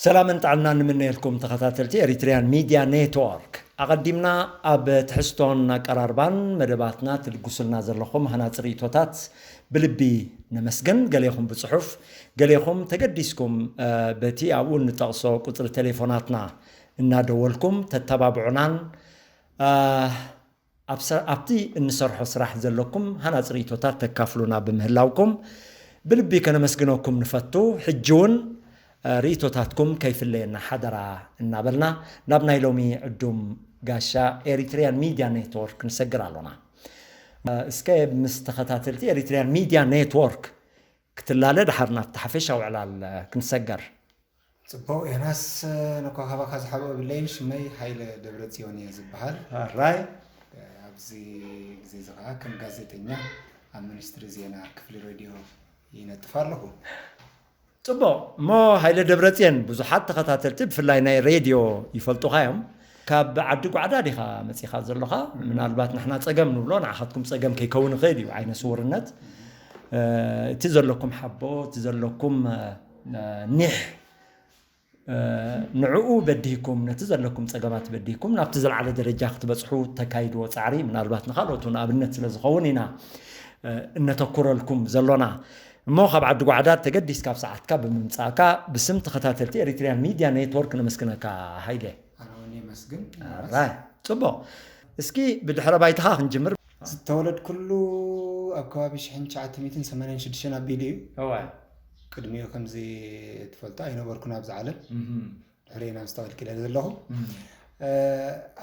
ሰላምን ጥዕናን ንምነየልኩም ተኸታተልቲ ኤሪትሪያን ሚድያ ኔትወርክ። ኣቐዲምና ኣብ ትሕዝቶን ኣቀራርባን መደባትና ትልግሱልና ዘለኹም ሃናጺ ርእይቶታት ብልቢ ነመስግን። ገሌኹም ብጽሑፍ፣ ገሌኹም ተገዲስኩም፣ እ፣ በቲ ኣብኡ እንጠቕሶ ቁጽሪ ቴሌፎናትና እናደወልኩም ተተባብዑናን፣ እ፣ ኣብ ሰ-፣ ኣብቲ እንሰርሖ ስራሕ ዘለኩም ሃናጺ ርእይቶታት ተካፍሉና ብምህላውኩም ብልቢ ከነመስግነኩም ንፈቱ። ሕጂ እውን፣ እ፣ ርእይቶታትኩም ከይፍለየና ሓደራ እናበልና ናብ ናይ ሎሚ ዕዱም ጋሻ ኤሪትሪያን ሚድያ ኔትወርክ ንሰግር ኣሎና። እ፣ እስከ ምስ ተኸታተልቲ ኤሪትሪያን ሚድያ ኔትወርክ ክትላለ ድሓር ናብቲ ሓፈሻዊ ዕላል፣ እ፣ ክንሰገር። ጽቡቕ ዮናስ፣ ነኳ ካባኻ ዝሓብኦ የብለይን። ሽመይ ሃይለ ደብረጽዮን እየ ዝበሃል። ኣራይ። ኣብዚ ግዜ እዚ ኸዓ ከም ጋዜጠኛ ኣብ ሚኒስትሪ ዜና ክፍሊ ሬድዮ ይነጥፍ ኣለኹ። ጽቡቕ። እሞ ሃይለ ደብረጽዮን ብዙሓት ተኸታተልቲ ብፍላይ ናይ ሬድዮ ይፈልጡኻ እዮም። ካብ ዓዲ ጓዕዳ ዲኻ መጺኻ ዘሎኻ? ምናልባት ንሕና ጸገም ንብሎ ንዓኻትኩም ጸገም ከይከውን ይኽእል እዩ፣ ዓይነ ስውርነት። እ፣ እቲ ዘለኩም ሓቦ፣ እቲ ዘለኩም፣ እ፣ ኒሕ፣ እ፣ ንዕኡ በዲህኩም፣ ነቲ ዘለኩም ጸገማት በዲህኩም ናብቲ ዝለዓለ ደረጃ ክትበጽሑ ተካይድዎ ጻዕሪ ምናልባት ንኻልኦት እውን ኣብነት ስለ ዝኸውን ኢና፣ እ፣ እነተኩረልኩም ዘሎና። እሞ ካብ ዓዲ ጓዕዳድ ተገዲስካ ኣብ ሰዓትካ ብምምጻእካ ብስም ተኸታተልቲ ኤሪትሪያን ሚድያ ኔትወርክ ነመስግነካ ሃይለ። ኣነ እውን የመስግን። ኣራይ፣ ጽቡቕ። እስኪ ብድሕረ ባይታኻ ክንጅምር። ዝተወለድኩሉ ኣብ ከባቢ ሽሕን ትሽዓተ ሚእትን ሰማንያን ሽዱሽተን ኣቢሉ እዩ። እወ። ቅድሚኡ ከምዚ ትፈልጦ ኣይነበርኩን ኣብዚ ዓለም። እህም። ድሕሪኡ ናብ ዝተቐልኪለ ዘለኹ። እም። እ፣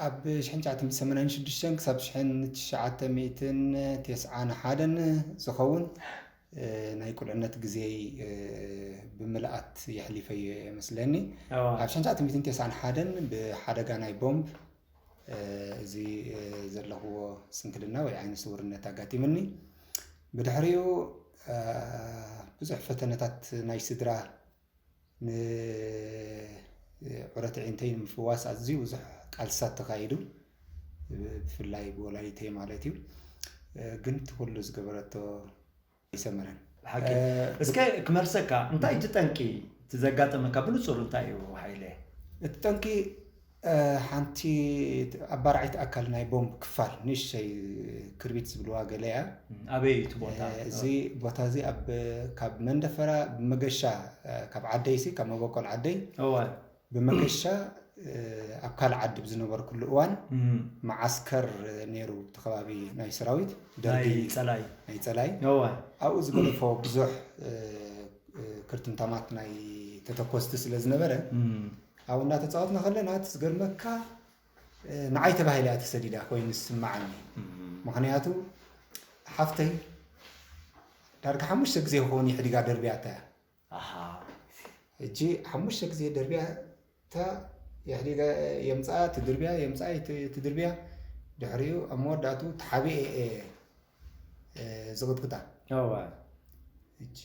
ኣብ ሽሕን ትሽዓተ ሚእትን ሰማንያን ሽዱሽተን ክሳብ ሽሕን ትሽዓተ ሚእትን ተስዓን ሓደን ዝኸውን፣ እ፣ ናይ ቁልዕነት ግዜይ፣ እ፣ ብምልኣት የሕሊፈዮ የመስለኒ። እወ። ኣብ ሽሕን ትሽዓተ ሚእትን ተስዓን ሓደን ብሓደጋ ናይ ቦምብ፣ እ፣ እዚ፣ እ፣ ዘለኽዎ ስንክልና ወይ ዓይነ ስውርነት ኣጋጢምኒ። ብድሕሪኡ፣ እ፣ ብዙሕ ፈተነታት ናይ ስድራ ን-፣ ዑረት ኣዒንተይ ንምፍዋስ ኣዝዩ ብዙሕ ቃልስታት ተኻይዱ። ብፍላይ ብወላዲተይ ማለት እዩ። ግን እቲ ኩሉ ዝገበረቶ ኣይሰመረን። ብሓቂ። እ፣ እስከ ክመልሰካ፣ እንታይ እቲ ጠንቂ፣ እቲ ዘጋጠመካ ብንጹር እንታይ እዩ ሃይለ? እቲ ጠንቂ፣ እ፣ ሓንቲ ኣባራዒት ኣካል ናይ ቦምብ ክፋል፣ ንእሽተይ ክርቢት ዝብልዋ ገለ እያ። ኣበይ እዩ እቲ ቦታ? እ፣ እዚ ቦታ እዚ ኣብ፣ ካብ መንደፈራ ብመገሻ፣ እ፣ ካብ ዓደይ ሲ፣ ካብ መበቆል ዓደይ እወ። ብመገሻ፣ እ፣ ኣብ ካልእ ዓዲ ብዝነበርኩሉ እዋን እም። መዓስከር ነይሩ፣ እቲ ከባቢ ናይ ሰራዊት ደርጊ፣ ናይ ጸላኢ። ናይ ጸላኢ። እወ። ኣብኡ ዝገደፎ ብዙሕ፣ እ፣ እ፣ ክርትምታማት ናይ ተተኮስቲ ስለ ዝነበረ፣ እም። ኣብኡ እናተጻወትና ከለና፣ እቲ ዝገርመካ፣ እ፣ ንዓይ ተባሂላ እያ ተሰዲዳ ኮይኑ ዝስምዓኒ። እም። ምኽንያቱ፣ ሓፍተይ ዳርጋ ሓሙሽተ ግዜ ክኸውን ይሕዲጋ ደርብያታ እያ። ኣሃ። ሕጂ ሓሙሽተ ግዜ ደርብያ፣ እታ የሕዲጋ የምጽኣ፣ ትድርብያ፣ የምጽኣ፣ ይት-፣ ትድርብያ። ድሕሪኡ ኣብ መወዳእቱ ተሓቢኤ እየ፣ እ፣ ዝቕጥቅጣ። እወ። ሕጂ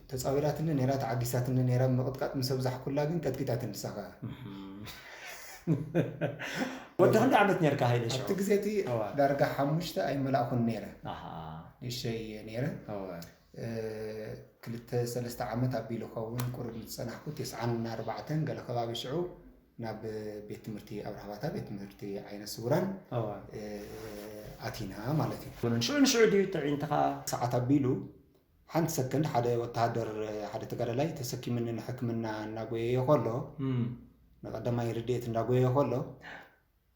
ተጻዊራትኒ ነይራ፣ ተዓጊሳትኒ ነይራ። ምቕጥቃጥ ምስ ኣብዛሕኩላ ግን ቀጥቂጣትኒ ንሳ ኸኣ። እም። ወዲ ክንደይ ዓመት ነርካ ሃይለ ሽዑ? ኣብቲ ግዜ እቲ እወ። ዳርጋ ሓሙሽተ ኣይመላእኹን ነይረ። ኣሃ። ንእሽተይ እየ ነይረ። እወ። እ፣ ክልተ ሰለስተ ዓመት ኣቢሉ ኸውን ቁሩብ ዝጸናሕኩ፣ ተስዓን ኣርባዕተን ገለ ከባቢ ሽዑ ናብ ቤት ትምህርቲ ኣብርሃ ባታ፣ ቤት ትምህርቲ ዓይነ ስውራን፣ እወ። እ፣ ኣቲና ማለት እዩ። ንሽዑ ንሽዑ ድዩ ጥዒንትኻ? ሰዓት ኣቢሉ ሓንቲ ሰከንድ ሓደ ወተሃደር፣ ሓደ ተጋዳላይ ተሰኪምኒ ንሕክምና እናጎየየ ከሎ፣ እም። ንቐዳማይ ርድኤት እንዳጎየየ ከሎ፣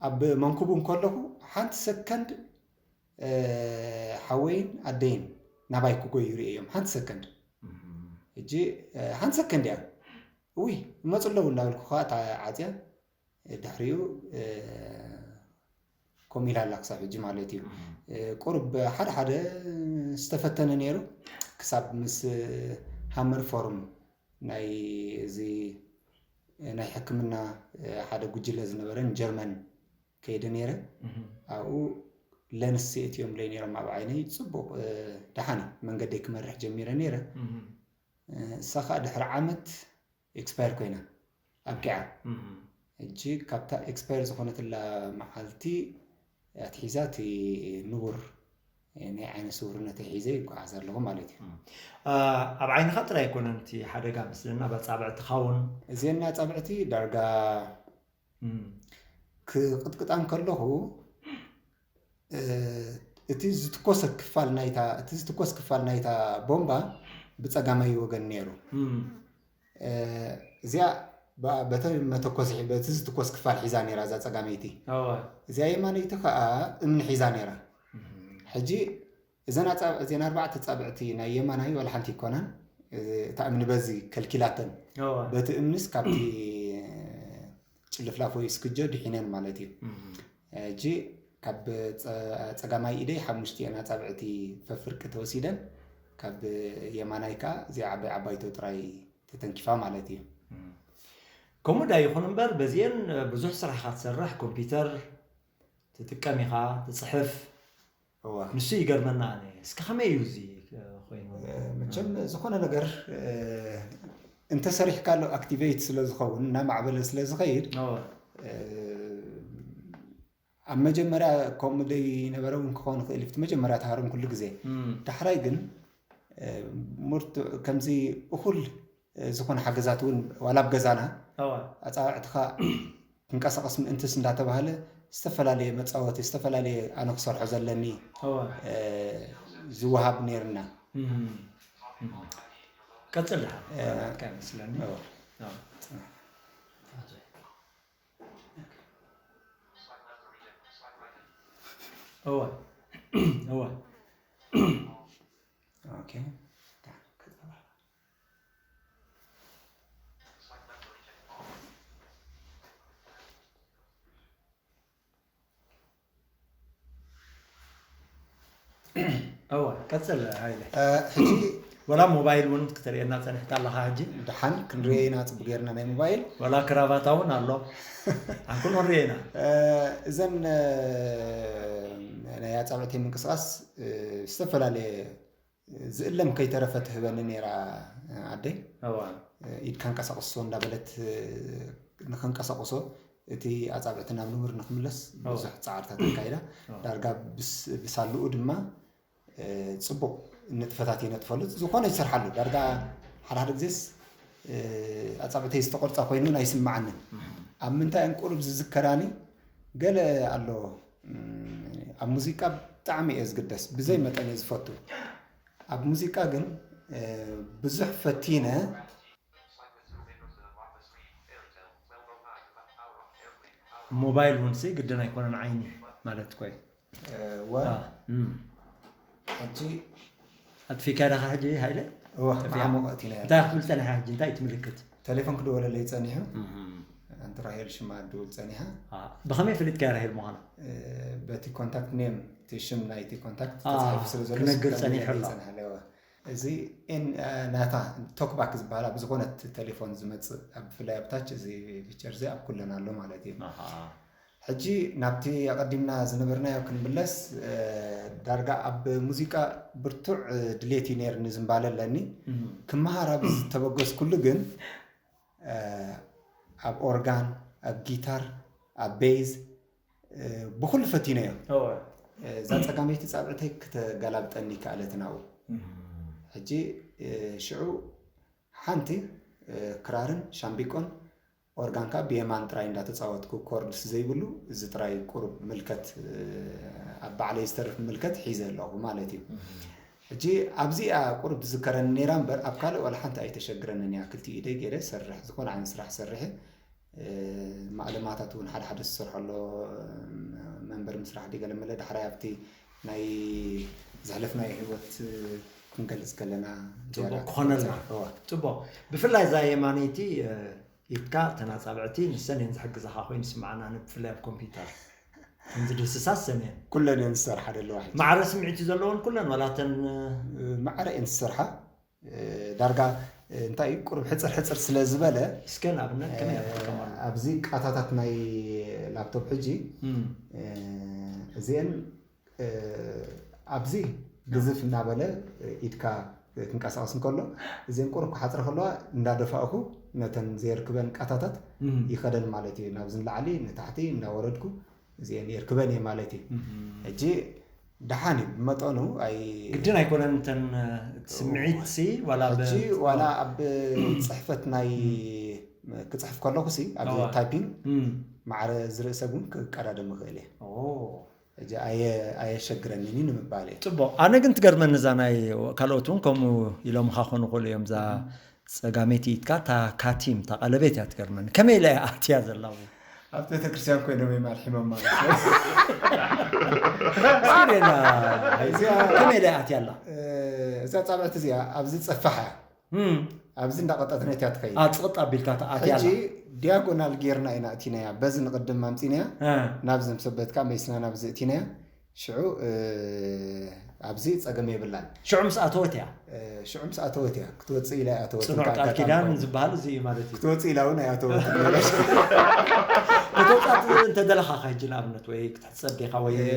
ኣብ መንኩቡ እንከለኹ ሓንቲ ሰከንድ፣ እ፣ ሓወይን ኣደይን ናባይ ክጎዩ ርእየዮም። ሓንቲ ሰከንድ። እም። ሕጂ፣ እ፣ ሓንቲ ሰከንድ እያ። ውይ፣ ይመጹ ኣለዉ እንዳበልኩ ከኣ እታ ዓጽያ፣ እ፣ ድሕሪኡ፣ እ፣ ኮም ኢላ ኣላ ክሳብ ሕጂ ማለት እዩ። እም። እ፣ ቁሩብ ሓደ ሓደ ዝተፈተነ ነይሩ። ክሳብ ምስ ሃመር ፎርም ናይ እዚ ናይ ሕክምና፣ እ፣ ሓደ ጉጅለ ዝነበረ ንጀርመን ከይደ ነይረ። እም። ኣብኡ ለንስ የእትዮምለይ ነይሮም ኣብ ዓይነይ። ጽቡቕ፣ እ፣ ደሓን እዩ። መንገደይ ክመርሕ ጀሚረ ነይረ። እም። እ፣ እሳ ኸኣ ድሕሪ ዓመት ኤክስፓየር ኮይና ኣብቂዓ። እም። ሕጂ ካብታ ኤክስፓየር ዝኾነትላ መዓልቲ ኣትሒዛ እቲ ንቡር ናይ ዓይነ ስውርነተይ ሒዘ ይጓዓዝ ኣለኹ ማለት እዩ። ኣብ ዓይንኻ ጥራይ ኣይኮነን እቲ ሓደጋ መስለና፣ በጻብዕትኻ እውን። እዚና ጻብዕቲ ዳርጋ ክቕጥቅጣን ከለኹ እቲ ዝትኮሰ ክፋል ናይታ እቲ ዝትኮስ ክፋል ናይታ ቦምባ ብጸጋማይ ወገን ነይሩ። እዚኣ በተ መተኮሲ በቲ ዝትኮስ ክፋል ሒዛ ነይራ እዛ ጸጋመይቲ። እዚኣ የማነይቲ ከዓ እምኒ ሒዛ ነይራ። ሕጂ እዘን ኣጻብ- እዘን ኣርባዕተ ጻብዕቲ ናይ የማናይ ዋላ ሓንቲ ይኮናን። እታ እምኒ በዚ ከልኪላተን። በቲ እምንስ ካብቲ ጭልፍላፍ ወይ እስክጆ ድሒነን ማለት እዩ። ሕጂ ካብ ጸ- ጸጋማይ ኢደይ ሓሙሽቲኤን ኣጻብዕቲ ፈፍርቂ ተወሲደን፣ ካብ የማናይ ከዓ እዚኣ ዓባይ ዓባይቶ ጥራይ ተተንኪፋ ማለት እዩ። ከምኡ ዳ ይኹን እምበር በዚአን ብዙሕ ስራሕኻ ትሰርሕ፣ ኮምፒውተር ትጥቀም ኢኻ፣ ትፅሕፍ። እዋ ንሱ ይገርመና። ኣነ እስከ ከመይ እዩ እዚ ኮይኑ? መቸም ዝኾነ ነገር እንተሰሪሕካሉ ኣክቲቬት ስለዝኸውን እናማዕበለ ስለዝኸይድ ኣብ መጀመርያ ከምኡ ዘይነበረ እውን ክኸውን ይኽእል እዩ፣ እቲ መጀመርያ ተሃረምኩሉ ግዜ። ዳሕራይ ግን ምርቱ ከምዚ እኹል ዝኾነ ሓገዛት እውን ዋላ ኣብ ገዛና ኣፃብዕትኻ ክንቀሳቐስ ምእንትስ እንዳተባሃለ ዝተፈላለየ መፃወቲ ዝተፈላለየ ኣነ ክሰርሖ ዘለኒ ዝወሃብ ነይርና። ቀፅል ድሓር ናትካ ይመስለኒ። እወ እወ ኦኬ። እወ ቀፅል ሃይለ። ሕጂ ወላ ሞባይል እውን ክትርእየና ፀኒሕካ ኣለኻ ሕጂ። ደሓን ክንርእዮ ኢና ፅቡቅ ጌርና ናይ ሞባይል። ወላ ክራባታ እውን ኣሎ። ኣንኩን ንርእዮ ኢና። እዘን ናይ ኣፃብዕተይ ምንቅስቃስ ዝተፈላለየ ዝእለም ከይተረፈ ትህበኒ ነይራ ኣደይ። ኢድካ እንቀሳቅሶ እንዳበለት ንከንቀሳቅሶ እቲ ኣፃብዕቲ ናብ ንቡር ንክምለስ ብዙሕ ፃዕርታት ኣካይዳ። ዳርጋ ብሳልኡ ድማ ፅቡቅ ንጥፈታት ይነጥፈሉ። ዝኾነ ይሰርሓሉ። ዳርጋ ሓደ ሓደ ግዜስ ኣፃብዕተይ ዝተቆርፃ ኮይኑ ኣይስምዓንን። ኣብ ምንታይ እን ቁሩብ ዝዝከራኒ ገለ ኣሎ። ኣብ ሙዚቃ ብጣዕሚ እየ ዝግደስ፣ ብዘይ መጠን እየ ዝፈቱ። ኣብ ሙዚቃ ግን ብዙሕ ፈቲነ። ሞባይል እውን ሲ ግድን ኣይኮነን ዓይኒ ማለት ኮይ። ወ ሕጂ ኣጥፊካ ዳኻ ሕጂ ሃይለ? እወ መዓሙቕ እቲ ናይ እንታይ ክትብል ጸኒሓ ሕጂ? እንታይ እቲ ምልክት? ቴሌፎን ክደወለለይ ጸኒሑ። ኣንቲ ራሄል ሽማ ድውል ጸኒሓ። ብኸመይ ፈሊጥካያ ራሄል ምዃና? በቲ ኮንታክት ኔም እቲ ሽም ናይቲ ኮንታክት ተጻሒፉ ስለ ዘሎ ክነግር ጸኒሑ ኣሎ። ጸኒሓ ኣለዋ። እዚ ኤን ናታ ቶክባክ ዝበሃል ኣብ ዝኾነት ቴሌፎን ዝመጽእ ኣብ ብፍላይ ኣብ ታች እዚ ፊቸር እዚ ኣብ ኩለን ኣሎ ማለት እዩ። ሕጂ ናብቲ ኣቐዲምና ዝነበርናዮ ክንምለስ ዳርጋ ኣብ ሙዚቃ ብርቱዕ ድሌት እዩ ነይርኒ ዝምባለ ኣለኒ ክመሃር ኣብ ዝተበገስኩሉ ግን ኣብ ኦርጋን ኣብ ጊታር ኣብ ቤዝ ብኩሉ ፈቲነዮ። እዛ ጸጋመይቲ ጻብዕተይ ክተገላብጠኒ ከኣለት ናብኡ። ሕጂ ሽዑ ሓንቲ ክራርን ሻምቢቆን ኦርጋን ከዓ ብየማን ጥራይ እንዳተጻወትኩ ኮርድስ ዘይብሉ እዚ ጥራይ ቁሩብ ምልከት ኣብ ባዕለይ ዝተርፍ ምልከት ሒዘ ኣለኹ ማለት እዩ። ሕጂ ኣብዚኣ ቁሩብ ትዝከረኒ ነይራ እምበር ኣብ ካልእ ዋላ ሓንቲ ኣይተሸግረንን እያ። ክልቲኡ ኢደይ ገይረ ሰርሕ ዝኾነ ዓይነት ስራሕ ሰርሐ ማእለማታት እውን ሓደ ሓደ ዝሰርሖ ኣሎ። መንበሪ ምስራሕ ድገለመለ ዳሕራይ ኣብቲ ናይ ዘሕለፍናዮ ህይወት ክንገልፅ ከለና ፅቡቅ ክኾነልና። ፅቡቅ ብፍላይ እዛ የማነይቲ ኢድካ ተናፃብዕቲ ንሰን እየን ዝሕግዛኻ ኮይኑ ስምዓና ብፍላይ ኣብ ኮምፒውተር ከምዚ ድህስሳት ሰን እየን ኩለን እየን ዝሰርሓ ዘለዋ። ማዕረ ስምዒት ዘለዎን ኩለን ዋላተን ማዕረ እየን ዝሰርሓ ዳርጋ እንታይ እዩ ቁሩብ ሕፅር ሕፅር ስለ ዝበለ እስከ ንኣብነት ከመይ ኢኻ ትጥቀመሉ? ኣብዚ ቃታታት ናይ ላፕቶፕ ሕጂ እዚአን ኣብዚ ግዝፍ እናበለ ኢድካ ክንቀሳቀስ እንከሎ እዚአን ቁሩብ ክሓፅረ ከለዋ እንዳደፋእኩ ነተን ዘየርክበን ቃታታት ይኸደን ማለት እዩ። ናብዚ ንላዕሊ ንታሕቲ እንዳወረድኩ እዚአን የርክበን እየ ማለት እዩ። ሕጂ ደሓን እዩ ብመጠኑ። ኣይ ግድን ኣይኮነን እተን እ፣ እቲ ስምዒት ሲ ዋላ ብ- ሕጂ ዋላ ኣብ ጽሕፈት ናይ ክጽሕፍ ከለኹ ሲ ኣብዚ እዋ። ታይፒንግ እም፣ ማዕረ ዝርእሰብ እውን ክቀዳደም ይኽእል እየ። ኦ፣ ሕጂ ኣየ- ኣየሸግረንን እዩ ንምባል እየ። ጽቡቕ። ኣነ ግን ትገርመኒ እዛ ናይ ካልኦት እውን ከምኡ ኢሎምኻ ክኾኑ ይኽእሉ እዮም። እዛ ጸጋመይቲ ኢድካ እታ ካቲም እታ ቀለቤት እያ ትገርመኒ። ከመይ ኢላ እያ ኣትያ ዘላ እውን? ኣብቲ ቤተክርስትያን ኮይኖም እዮም ኣልሒሞም ማለት እዩ። እስኪ ርኤና፣ እዚኣ ከመይ ኢላ እያ ኣትያ ኣላ? እ፣ እዛ ጻብዕቲ እዚኣ ኣብዚ ጸፋሓ እም፣ ኣብዚ እንዳቐጠትነት እያ ትኸይድ። ኣጽቕጥ ኣቢልካ እታ ኣትያ ኣላ። ሕጂ ዲያጎናል ጌርና ኢና እቲናያ፣ በዚ ንቕድም ኣምፂናያ እ፣ ናብዚ ምስ ኣበትካ መይስና ናብዚ እቲናያ። ሽዑ እ፣ ኣብዚ ጸገም የብላን። ሽዑ ምስ ኣተወት እያ። እ፣ ሽዑ ምስ ኣተወት እያ ክትወፅእ ኢላ እያ ኣተወት። ጽኑዕ እንታይ ቃል ኣጋጣሚ ኪዳን ኮይኑ። ዝበሃል እዚ እዩ ማለት እዩ። ክትወፅእ ኢላ እውን ኣይኣተወትን። ክትወፃእ እንተደለኻ ከ ሕጂ ንኣብነት ወይ ክትሕፀብ ዲኻ ወይ እ፣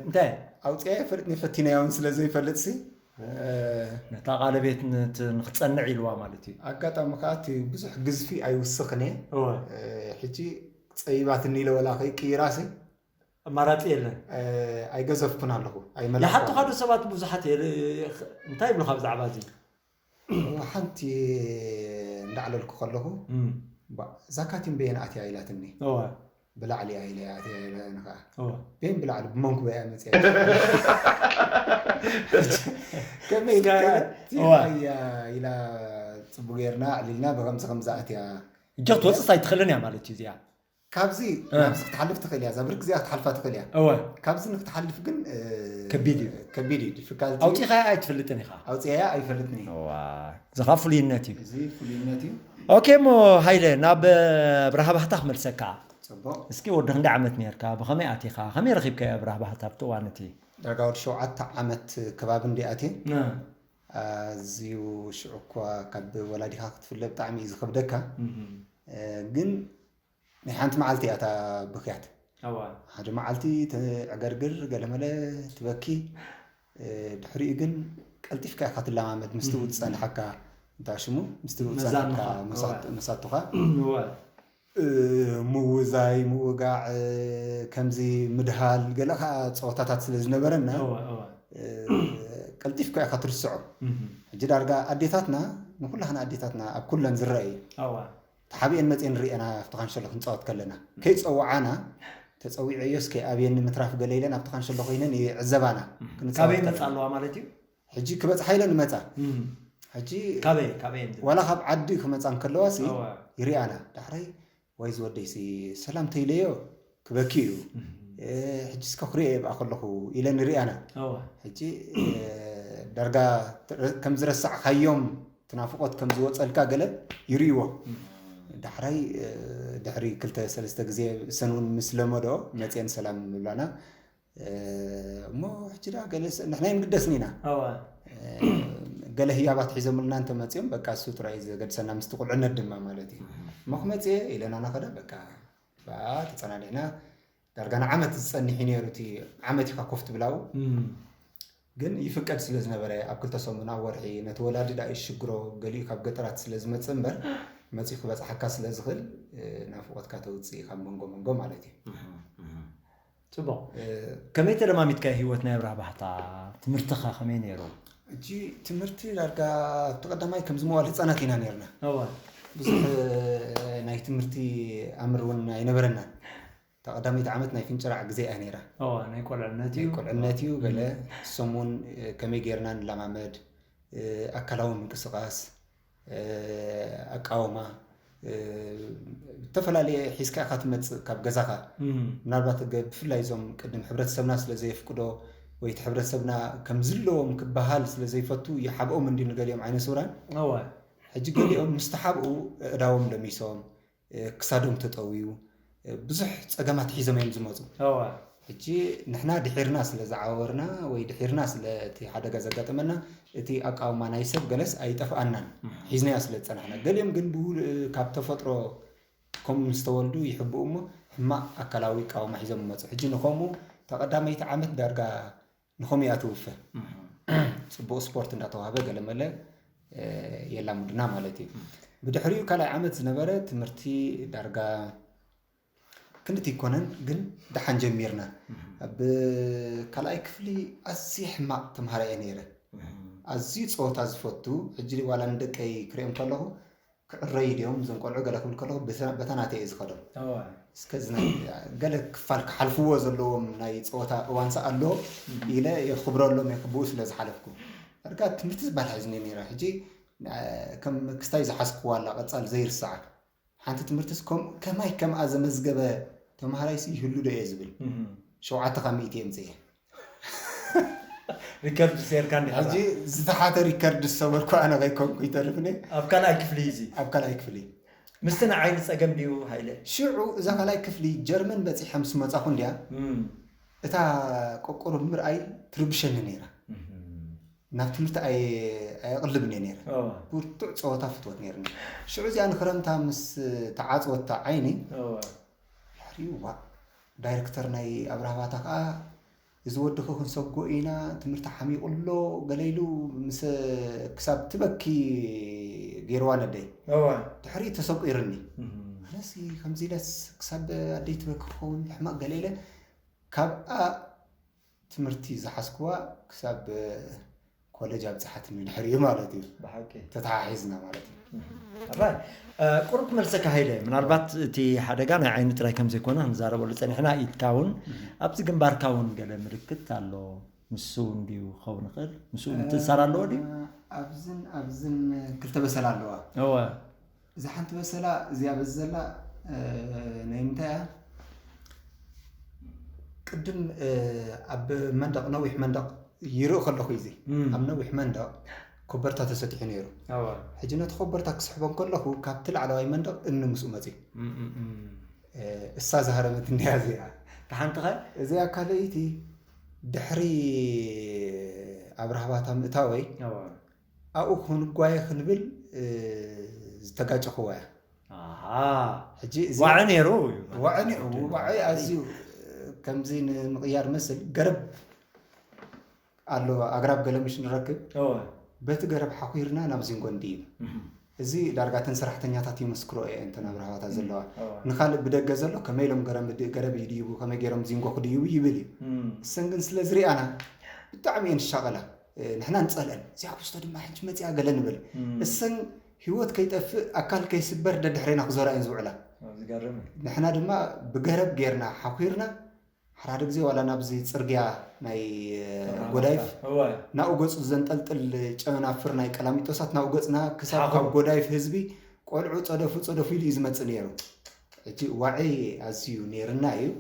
እንታይ? ኣውፅኣ ይፈልጥ ፈቲናያ እውን ስለ ዘይፈልጥ ሲ እ፣ ነታ ቃለ ቤት ነት- ንክትፀንዕ ኢልዋ ማለት እዩ። ኣጋጣሚ ከዓ እቲ ብዙሕ ግዝፊ ኣይውስኽን እየ። እወ። እ፣ ሕጂ ፀቢባትኒ ኢለ ወላ ከይቅይራ ሲ ኣማራፂ የለን። እ፣ ኣይገዘፍኩን ኣለኹ ይሓቱኻ ዶ ሰባት ብዙሓት የለ እንታይ ይብሉኻ ብዛዕባ እዚ? ሓንቲ እንዳዕለልኩ ከለኹ እም፣ ባ- እዛ ካቲም በየን ኣትያ ኢላትኒ። እወ፣ ብላዕሊ እያ ኢለ ኣትያ ኢላኒ ከዓ እወ። በየን ብላዕሊ ብመንኩ በያ መፅያ ከመይ ኢልካ እስከ- ኣትያ እወ። እያ ኢላ ፅቡቅ ጌርና ኣዕሊልና ብከምዚ ከምዚ ኣትያ እጆ ክትወፅስ ኣይትኽእልን እያ ማለት እዩ እዚኣ። ካብዚ እ። ናብዚ ክትሓልፍ ትኽእል እያ። እዛ ብርክ እዚኣ ክትሓልፋ ትኽእል እያ። እወ፣ ካብዚ ንክትሓልፍ ግን እ፣ ከቢድ እዩ። ከቢድ እዩ። ዲፊካልቲ ኣውፂኻያ ኣይትፈልጥን ኢኻ። ኣውፅኣያ ኣይፈልጥን እዩ። እዋ፣ እዚ ኸዓ ፍሉይነት እዩ። እዚ ፍሉይነት እዩ። ኦኬ እሞ ሃይለ ናብ ኣብርሃ ባህታ ክመልሰካ። ፅቡቅ። እስኪ ወዲ ክንደይ ዓመት ነርካ? ብኸመይ ኣቲኻ? ከመይ ረኺብካዮ ኣብርሃ ባህታ ኣብቲ እዋን እቲ? ዳርጋ ወዲ ሸውዓተ ዓመት ከባቢ እንዲኣትየ እ፣ ኣዝዩ ሽዑ እኳ ካብ ወላዲኻ ክትፍለ ብጣዕሚ እዩ ዝኸብደካ። እም፣ እ፣ ግን ናይ ሓንቲ መዓልቲ እያ እታ ብኽያት። እዋ፣ ሓደ መዓልቲ ትዕገርግር ገለመለ ትበኪ። እ፣ ድሕሪኡ ግን ቀልጢፍካ ኢኻ ትለማመድ። ምስቲ እም። ዝፀንሓካ እንታይ ሽሙ ምስቲ ዝፀንሓካ መዛኑኻ፣ መሳት- እዋ። መሳቱኻ እዋ፣ እ፣ ምውዛይ ምውጋዕ እ፣ ከምዚ ምድሃል ገለ ከዓ ፀወታታት ስለ ዝነበረና እዋ፣ እዋ። እ፣ ቀልጢፍካ ኢኻ ትርስዖ። እም፣ ሕጂ ዳርጋ ኣዴታትና ንኩላህና ኣዴታትና ኣብ ኩለን ዝረአ እዩ። እዋ። ተሓቢኤን መፅኤን ንሪኤና ኣብቲ ካንሸሎ ክንፃወት ከለና ከይፀውዓና ተፀዊዐዮስ ከይኣብየኒ ምትራፍ ገለ ኢለን ኣብቲ ካንሸሎ ኮይነን ይዕዘባና። ክንፃወት ካበይ ከለና። መፃ ኣለዋ ማለት እዩ? ሕጂ ክበፅሓ ኢለን ይመፃ። እም፣ ሕጂ ካበይ ካበይ እዮም ዝመፁ? ዋላ ካብ ዓዲ ክመፃ እንከለዋ ሲ እዋ። ይሪኣና። ዳሕራይ ዋይ ዝወደይ ሲ ሰላም ተይለዮ ክበኪ እዩ። እም፣ እ፣ ሕጂ እስከ ክሪኦ የብኣ ከለኹ ኢለን ይሪኣና። እዋ። ሕጂ እ፣ ዳርጋ ትረ- ከም ዝረሳዕካዮም ትናፍቆት ከም ዝወፀልካ ገለ ይርእይዎ። እም፣ ዳሕራይ እ፣ ድሕሪ ክልተ ሰለስተ ግዜ እሰን እውን ምስ ለመዶ መፅየን ሰላም ምብላና እ፣ እሞ ሕጂ ዳ ገለ ሰ- ንሕና ይንግደስኒ ኢና። እዋ። እ፣ ገለ ህያባት ሒዞምልና እንተመፅኦም በቃ እሱ ጥራይ ዘገድሰና ምስቲ ቁልዕነት ድማ ማለት እዩ። እሞ ክመፅየ ኢለና ናኸዳ በቃ ብኣ ተፀናኒዕና። ዳርጋ ንዓመት ዝፀንሕ እዩ ነይሩ እቲ ዓመት ኢኻ ኮፍ ትብላው። እም፣ ግን ይፍቀድ ስለ ዝነበረ ኣብ ክልተ ሰሙን ኣብ ወርሒ ነቲ ወላዲ ዳ ይሽግሮ ገሊኡ ካብ ገጠራት ስለ ዝመፅእ እምበር መፂኡ ክበፅሓካ ስለ ዝኽእል እ፣ ናፍቆትካ ተውፅእ ካብ መንጎ መንጎ ማለት እዩ። እም፣ እም። ፅቡቕ። እ፣ ከመይ ተለማሚድካ ህይወት ናይ ኣብርሃ ባህታ? ትምህርትኻ ከመይ ነይሩ? እጂ ትምህርቲ ዳርጋ ኣብቲ ቀዳማይ ከምዚ መዋል ህፃናት ኢና ነርና። እዋ። ብዙሕ እ፣ ናይ ትምህርቲ ኣምር እውን ኣይነበረናን። እታ ቀዳመይቲ ዓመት ናይ ፍንጭራዕ ግዜ እያ ነይራ። እዋ፣ ናይ ቆልዕነት እዩ። ናይ ቆልዕነት እዩ ገለ ሰሙን እ፣ ከመይ ጌርና ንለማመድ እ፣ ኣካላዊ ምንቅስቃስ እ፣ ኣቃውማ እ፣ ዝተፈላለየ ሒዝካ ኢኻ ትመፅእ ካብ ገዛኻ። እም፣ ምናልባት ገ- ብፍላይ እዞም ቅድም ሕብረተሰብና ስለ ዘየፍቅዶ ወይ እቲ ሕብረተሰብና ከም ዝለዎም ክበሃል ስለ ዘይፈቱ ይሓብኦም እንዲ ንገሊኦም ዓይነ ስውራን። እዋ። ሕጂ ገሊኦም ምስ ተሓብኡ እእዳዎም ለሚሶም እ፣ ክሳዶም ተጠውዩ እ፣ ብዙሕ ፀገማት ሒዞም እዮም ዝመፁ። እዋ። ሕጂ ንሕና ድሒርና ስለ ዝዓወርና ወይ ድሒርና ስለ እቲ ሓደጋ ዘጋጠመና እቲ ኣቃውማ ናይ ሰብ ገለስ ኣይጠፍኣናን። ሒዝናዮ ስለ ዝፀናሕና። ገሊኦም ግን ብውል ካብ ተፈጥሮ ከምኡ ምስ ተወልዱ ይሕብኡ እሞ ሕማቕ ኣካላዊ ኣቃውማ ሒዞም ይመፁ። ሕጂ ንኸምኡ እታ ቀዳመይቲ ዓመት ዳርጋ ንኸምኡ እያ ትውፈ። ፅቡቕ ስፖርት እንዳተዋህበ ገለመለ እ፣ የላምዱና ማለት እዩ። ብድሕሪኡ ካልኣይ ዓመት ዝነበረ ትምህርቲ ዳርጋ ክንድቲ ይኮነን ግን ደሓን ጀሚርና። ኣብ ካልኣይ ክፍሊ ኣዝየ ሕማቕ ተምሃራይ እየ ነይረ። ኣዝዩ ጸወታ ዝፈቱ፣ ሕጂ ዋላ ንደቀይ ክሪኦም ከለኹ ክዕረዩ ድዮም እዞም ቆልዑ ገለ ክብል ከለኹ በተ- በታ ናተይ እየ ዝኸዶም። እስከ እዚ ናይ ገለ ክፋል ክሓልፍዎ ዘለዎም ናይ ጸወታ እዋንሳ ኣሎ ኢለ የኽብረሎም እየ ብኡ ስለ ዝሓለፍኩ። ዳርጋ ትምህርቲ ዝበሃል ሒዝኒ ነይረ። ሕጂ ከም ክስታይ ዝሓዝክዋ ኣላ ቀጻል ዘይርስዓ። ሓንቲ ትምህርትስ ከምኡ ከማይ ከምኣ ዘመዝገበ ተምሃራይሲ ይህሉ ዶ እየ ዝብል። ሸውዓተ ካብ ሚእቲ የምፅእ እየ። ሪከርድ ሴርካ እንዲኻ ሕጂ ዝተሓተ ሪከርድ ዝሰበርኩ ኣነ ከይኮንኩ ይተርፍኒ። ኣብ ካልኣይ ክፍሊ እዩ እዚ። ኣብ ካልኣይ ክፍሊ ምስቲ ንዓይ ንፀገም ድዩ ሃይለ? ሽዑ እዛ ካልኣይ ክፍሊ ጀርመን በፂሐ ምስ መፃኹ እንድያ እታ ቆቆሮ ብምርኣይ ትርብሸኒ ነይራ። ናብ ትምህርቲ ኣየ- ኣየቕልብን እየ ነይረ። ብርቱዕ ፀወታ ፍትወት ነይርኒ። ሽዑ እዚኣ ንክረምታ ምስ ተዓፅወታ ዓይኒ ድሕሪኡ ዋእ ዳይረክተር ናይ ኣብርሃባታ ከዓ እዚ ወድኺ ክንሰጎ ኢና ትምህርቲ ሓሚቑ ኣሎ ገለ ኢሉ ምስ ክሳብ ትበኪ ገይርዋ ነደይ። ድሕሪኡ ተሰቂሩኒ። ኣነሲ ከምዚ ኢለስ ክሳብ ኣደይ ትበኪ ክኸውን ሕማቕ ገለ ኢለ ካብኣ ትምህርቲ ዝሓዝክዋ ክሳብ ኮለጅ ኣብፅሓትኒ ድሕሪኡ ማለት እዩ። ብሓቂ ተተሓሒዝና ማለት እዩ። ራይ ቁሩብ ክመልሰካ ሃይለ፣ ምናልባት እቲ ሓደጋ ናይ ዓይኒ ጥራይ ከም ዘይኮነ ክንዛረበሉ ፀኒሕና ኢትካ እውን ኣብዚ ግንባርካ እውን ገለ ምልክት ኣሎ። ንሱ እውን ድዩ ክኸውን ይኽእል? ምስኡ ምትእሳር ኣለዎ ድዩ? ኣብዝን ኣብዝን ክልተ በሰላ ኣለዋ። እወ እዛ ሓንቲ በሰላ እዚኣ በዚ ዘላ ናይ ምንታይ እያ? ቅድም ኣብ መንደቕ ነዊሕ መንደቕ ይርኢ ከለኹ እዚ ኣብ ነዊሕ መንደቕ ኮበርታ ተሰጢሑ ነይሩ። ሕጂ ነቲ ኮበርታ ክስሕቦ ከለኹ ካብቲ ላዕለዋይ መንደቕ እምኒ ምስኡ መፅዩ። እሳ ዝሃረመት እንዲያ እዚኣ። ተሓንቲ ኸ? እዚኣ ካልኣይቲ ድሕሪ ኣብርሃባታ ምእታወይ ኣብኡ ክንጓየ ክንብል ዝተጋጨኽዎ እያ። ሕጂ እዚ ዋዒ ነይሩ እዩ። ዋዒ ነይሩ። ዋዒ ኣዝዩ ከምዚ ንምቕያር መስል ገረብ ኣሎ፣ ኣግራብ ገለምሽ ንረክብ። በቲ ገረብ ሓኹርና ናብ ዚንጎ ንድይብ። እዚ ዳርጋ እተን ሰራሕተኛታት ይመስክሮ እየን፣ እተን ኣብርሃባታ ዘለዋ። ንኻልእ ብደገ ዘሎ ከመይ ኢሎም ገረብ ገረብ ይድይቡ፣ ከመይ ገይሮም ዚንጎ ክድይቡ ይብል እዩ። እሰን ግን ስለ ዝሪኣና ብጣዕሚ እየን ዝሻቐላ። ንሕና ንፀልአን፣ እዚኣ ክስቶ ድማ ሕጂ መፂኣ ገለ ንብል። እሰን ህይወት ከይጠፍእ ኣካል ከይስበር ደድሕሬና ክዞራ እየን ዝውዕላ። ንሕና ድማ ብገረብ ጌርና ሓኩርና ሓራደ ግዜ ዋላ ናብዚ ፅርግያ ናይ ጎዳይፍ ናብኡ ገፁ ዘንጠልጥል ጨናፍር ናይ ቀላሚጦሳት ናብኡ ገፅና ክሳብ ካብ ጎዳይፍ ህዝቢ ቆልዑ ፀደፉ ፀደፉ ኢሉ እዩ ዝመፅእ ነይሩ። እቲ ዋዒ ኣዝዩ ነይርና እዩ።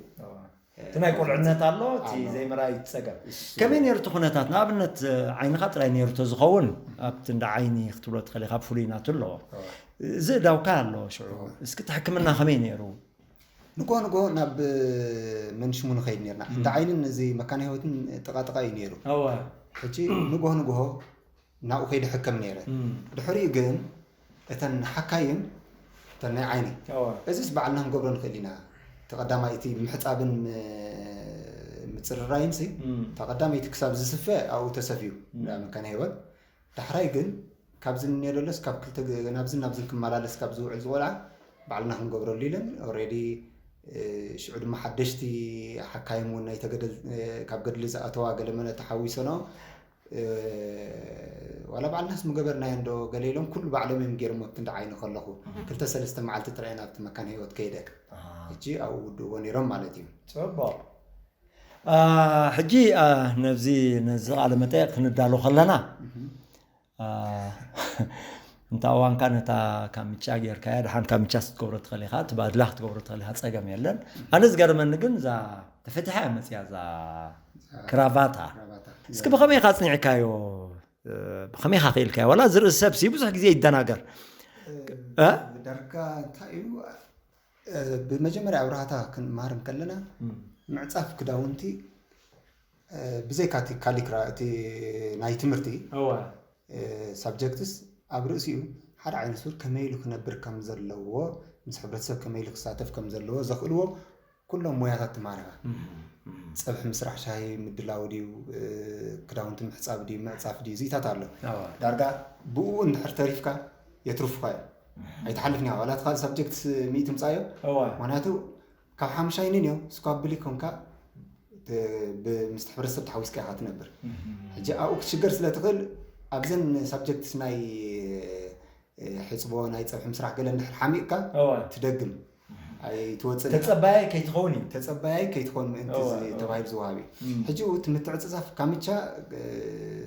እቲ ናይ ቆልዕነት ኣሎ፣ እቲ ዘይምርኣይ ጸገም። ከመይ ነይሩ እቲ ኩነታት? ንኣብነት ዓይንኻ ጥራይ ነይሩ ተዝኸውን ኣብቲ እንዳ ዓይኒ ክትብሎ ትኽእል ኢኻ፣ ፍሉይ ናቱ ኣለዎ። እዚ እዳውካ ኣሎ ሽዑ። እስኪ እቲ ሕክምና ከመይ ነይሩ? ንጎ ንጎ ናብ መንሽሙ ንኸይድ ነርና። እንዳ ዓይንን እዚ መካነ ህይወትን ጥቓ ጥቓ እዩ ነይሩ። ሕጂ ንጎ ንጎ ናብኡ ከይደ ሕከም ነይረ። ድሕሪኡ ግን እተን ሓካይም እተን ናይ ዓይኒ እዚስ ባዕልና ክንገብሮ ንኽእል ኢና። እቲ ቀዳማይ እቲ ምሕፃብን ምፅርራይን ሲ እታ ቀዳመይቲ ክሳብ ዝስፈ ኣብኡ ተሰፍዩ መካነ ህይወት። ዳሕራይ ግን ካብዚ ንኔለሎስ ካብ ክልተ ናብዝን ናብዝን ክመላለስ ካብ ዝውዕል ዝቆልዓ ባዕልና ክንገብረሉ ኢለን ኦሬዲ ሽዑ ድማ ሓደሽቲ ሓካይም እውን ናይ ተገደል ካብ ገድሊ ዝኣተዋ ገለመለ ተሓዊሰንኦ ዋላ ባዕልናስ ምገበርናዮ እንዶ ገለ ኢሎም ኩሉ ባዕሎም እዮም ገይሮሞ ኣብቲ እንዳ ዓይኒ ከለኹ ክልተ ሰለስተ መዓልቲ ጥራይ ናብቲ መካነ ህይወት ከይደ ሕጂ ኣብኡ ውድእዎ ነይሮም ማለት እዩ። ፅቡቕ ሕጂ ነዚ ነዚ ቃለ መጠየቅ ክንዳሎ ከለና እንተ እዋንካ ነታ ካምቻ ጌርካያ ድሓን ካምቻ ክትገብሮ ትኽእል ኢኻ፣ እቲ ባድላ ክትገብሮ ትኽእል ኢኻ፣ ጸገም የለን። ኣነ ዝገርመኒ ግን እዛ ተፈቲሓ እያ መጽያ እዛ ክራቫታ። እስኪ ብኸመይ ኢኻ ኣጽኒዕካዮ? ብኸመይ ኢኻ ክኢልካዮ? ዋላ ዝርኢ ሰብሲ ብዙሕ ግዜ ይደናገር። ዳርጋ እንታይ እዩ ብመጀመርያ ኣብርሃታ ክንመሃር እንከለና ምዕጻፍ ክዳውንቲ ብዘይካ እቲ ካሊክራ እቲ ናይ ትምህርቲ ሳብጀክትስ ኣብ ርእሲኡ ሓደ ዓይነት ሱር ከመይ ኢሉ ክነብር ከም ዘለዎ ምስ ሕብረተሰብ ከመይ ኢሉ ክሳተፍ ከም ዘለዎ ዘኽእልዎ ኩሎም ሞያታት ትማርኻ። ፀብሒ ምስራሕ፣ ሻሂ ምድላው ድዩ፣ ክዳውንቲ ምሕፃብ ድዩ፣ ምዕፃፍ ድዩ፣ እዚታት ኣሎ። ዳርጋ ብኡ እንድሕር ተሪፍካ የትርፉኻ እዮም። ኣይትሓልፍን ኢኻ። ዋላ እቲ ካልእ ሳብጀክት ሚእቲ ምፃዮ። ምክንያቱ ካብ ሓምሻይ ንንዮ ስኳብ ብሊ ኮንካ ት- ብ- ምስቲ ሕብረተሰብ ተሓዊስካ ኢኻ ትነብር። ሕጂ ኣብኡ ክትሽገር ስለ ትኽእል ኣብዘን ሳብጀክትስ ናይ እ፣ ሕፅቦ ናይ ፀብሒ ምስራሕ ገለ እንድሕር ሓሚቕካ እወ ትደግም ኣይትወፅን ኢኻ። ተፀባያይ ከይትኸውን እዩ። ተፀባያይ ከይትኾን ምእንቲ እወ፣ እዚ እወ። ተባሂሉ ዝወሃብ እዩ። እም። ሕጂ እቲ ምትዕፅፃፍ ካምቻ እ፣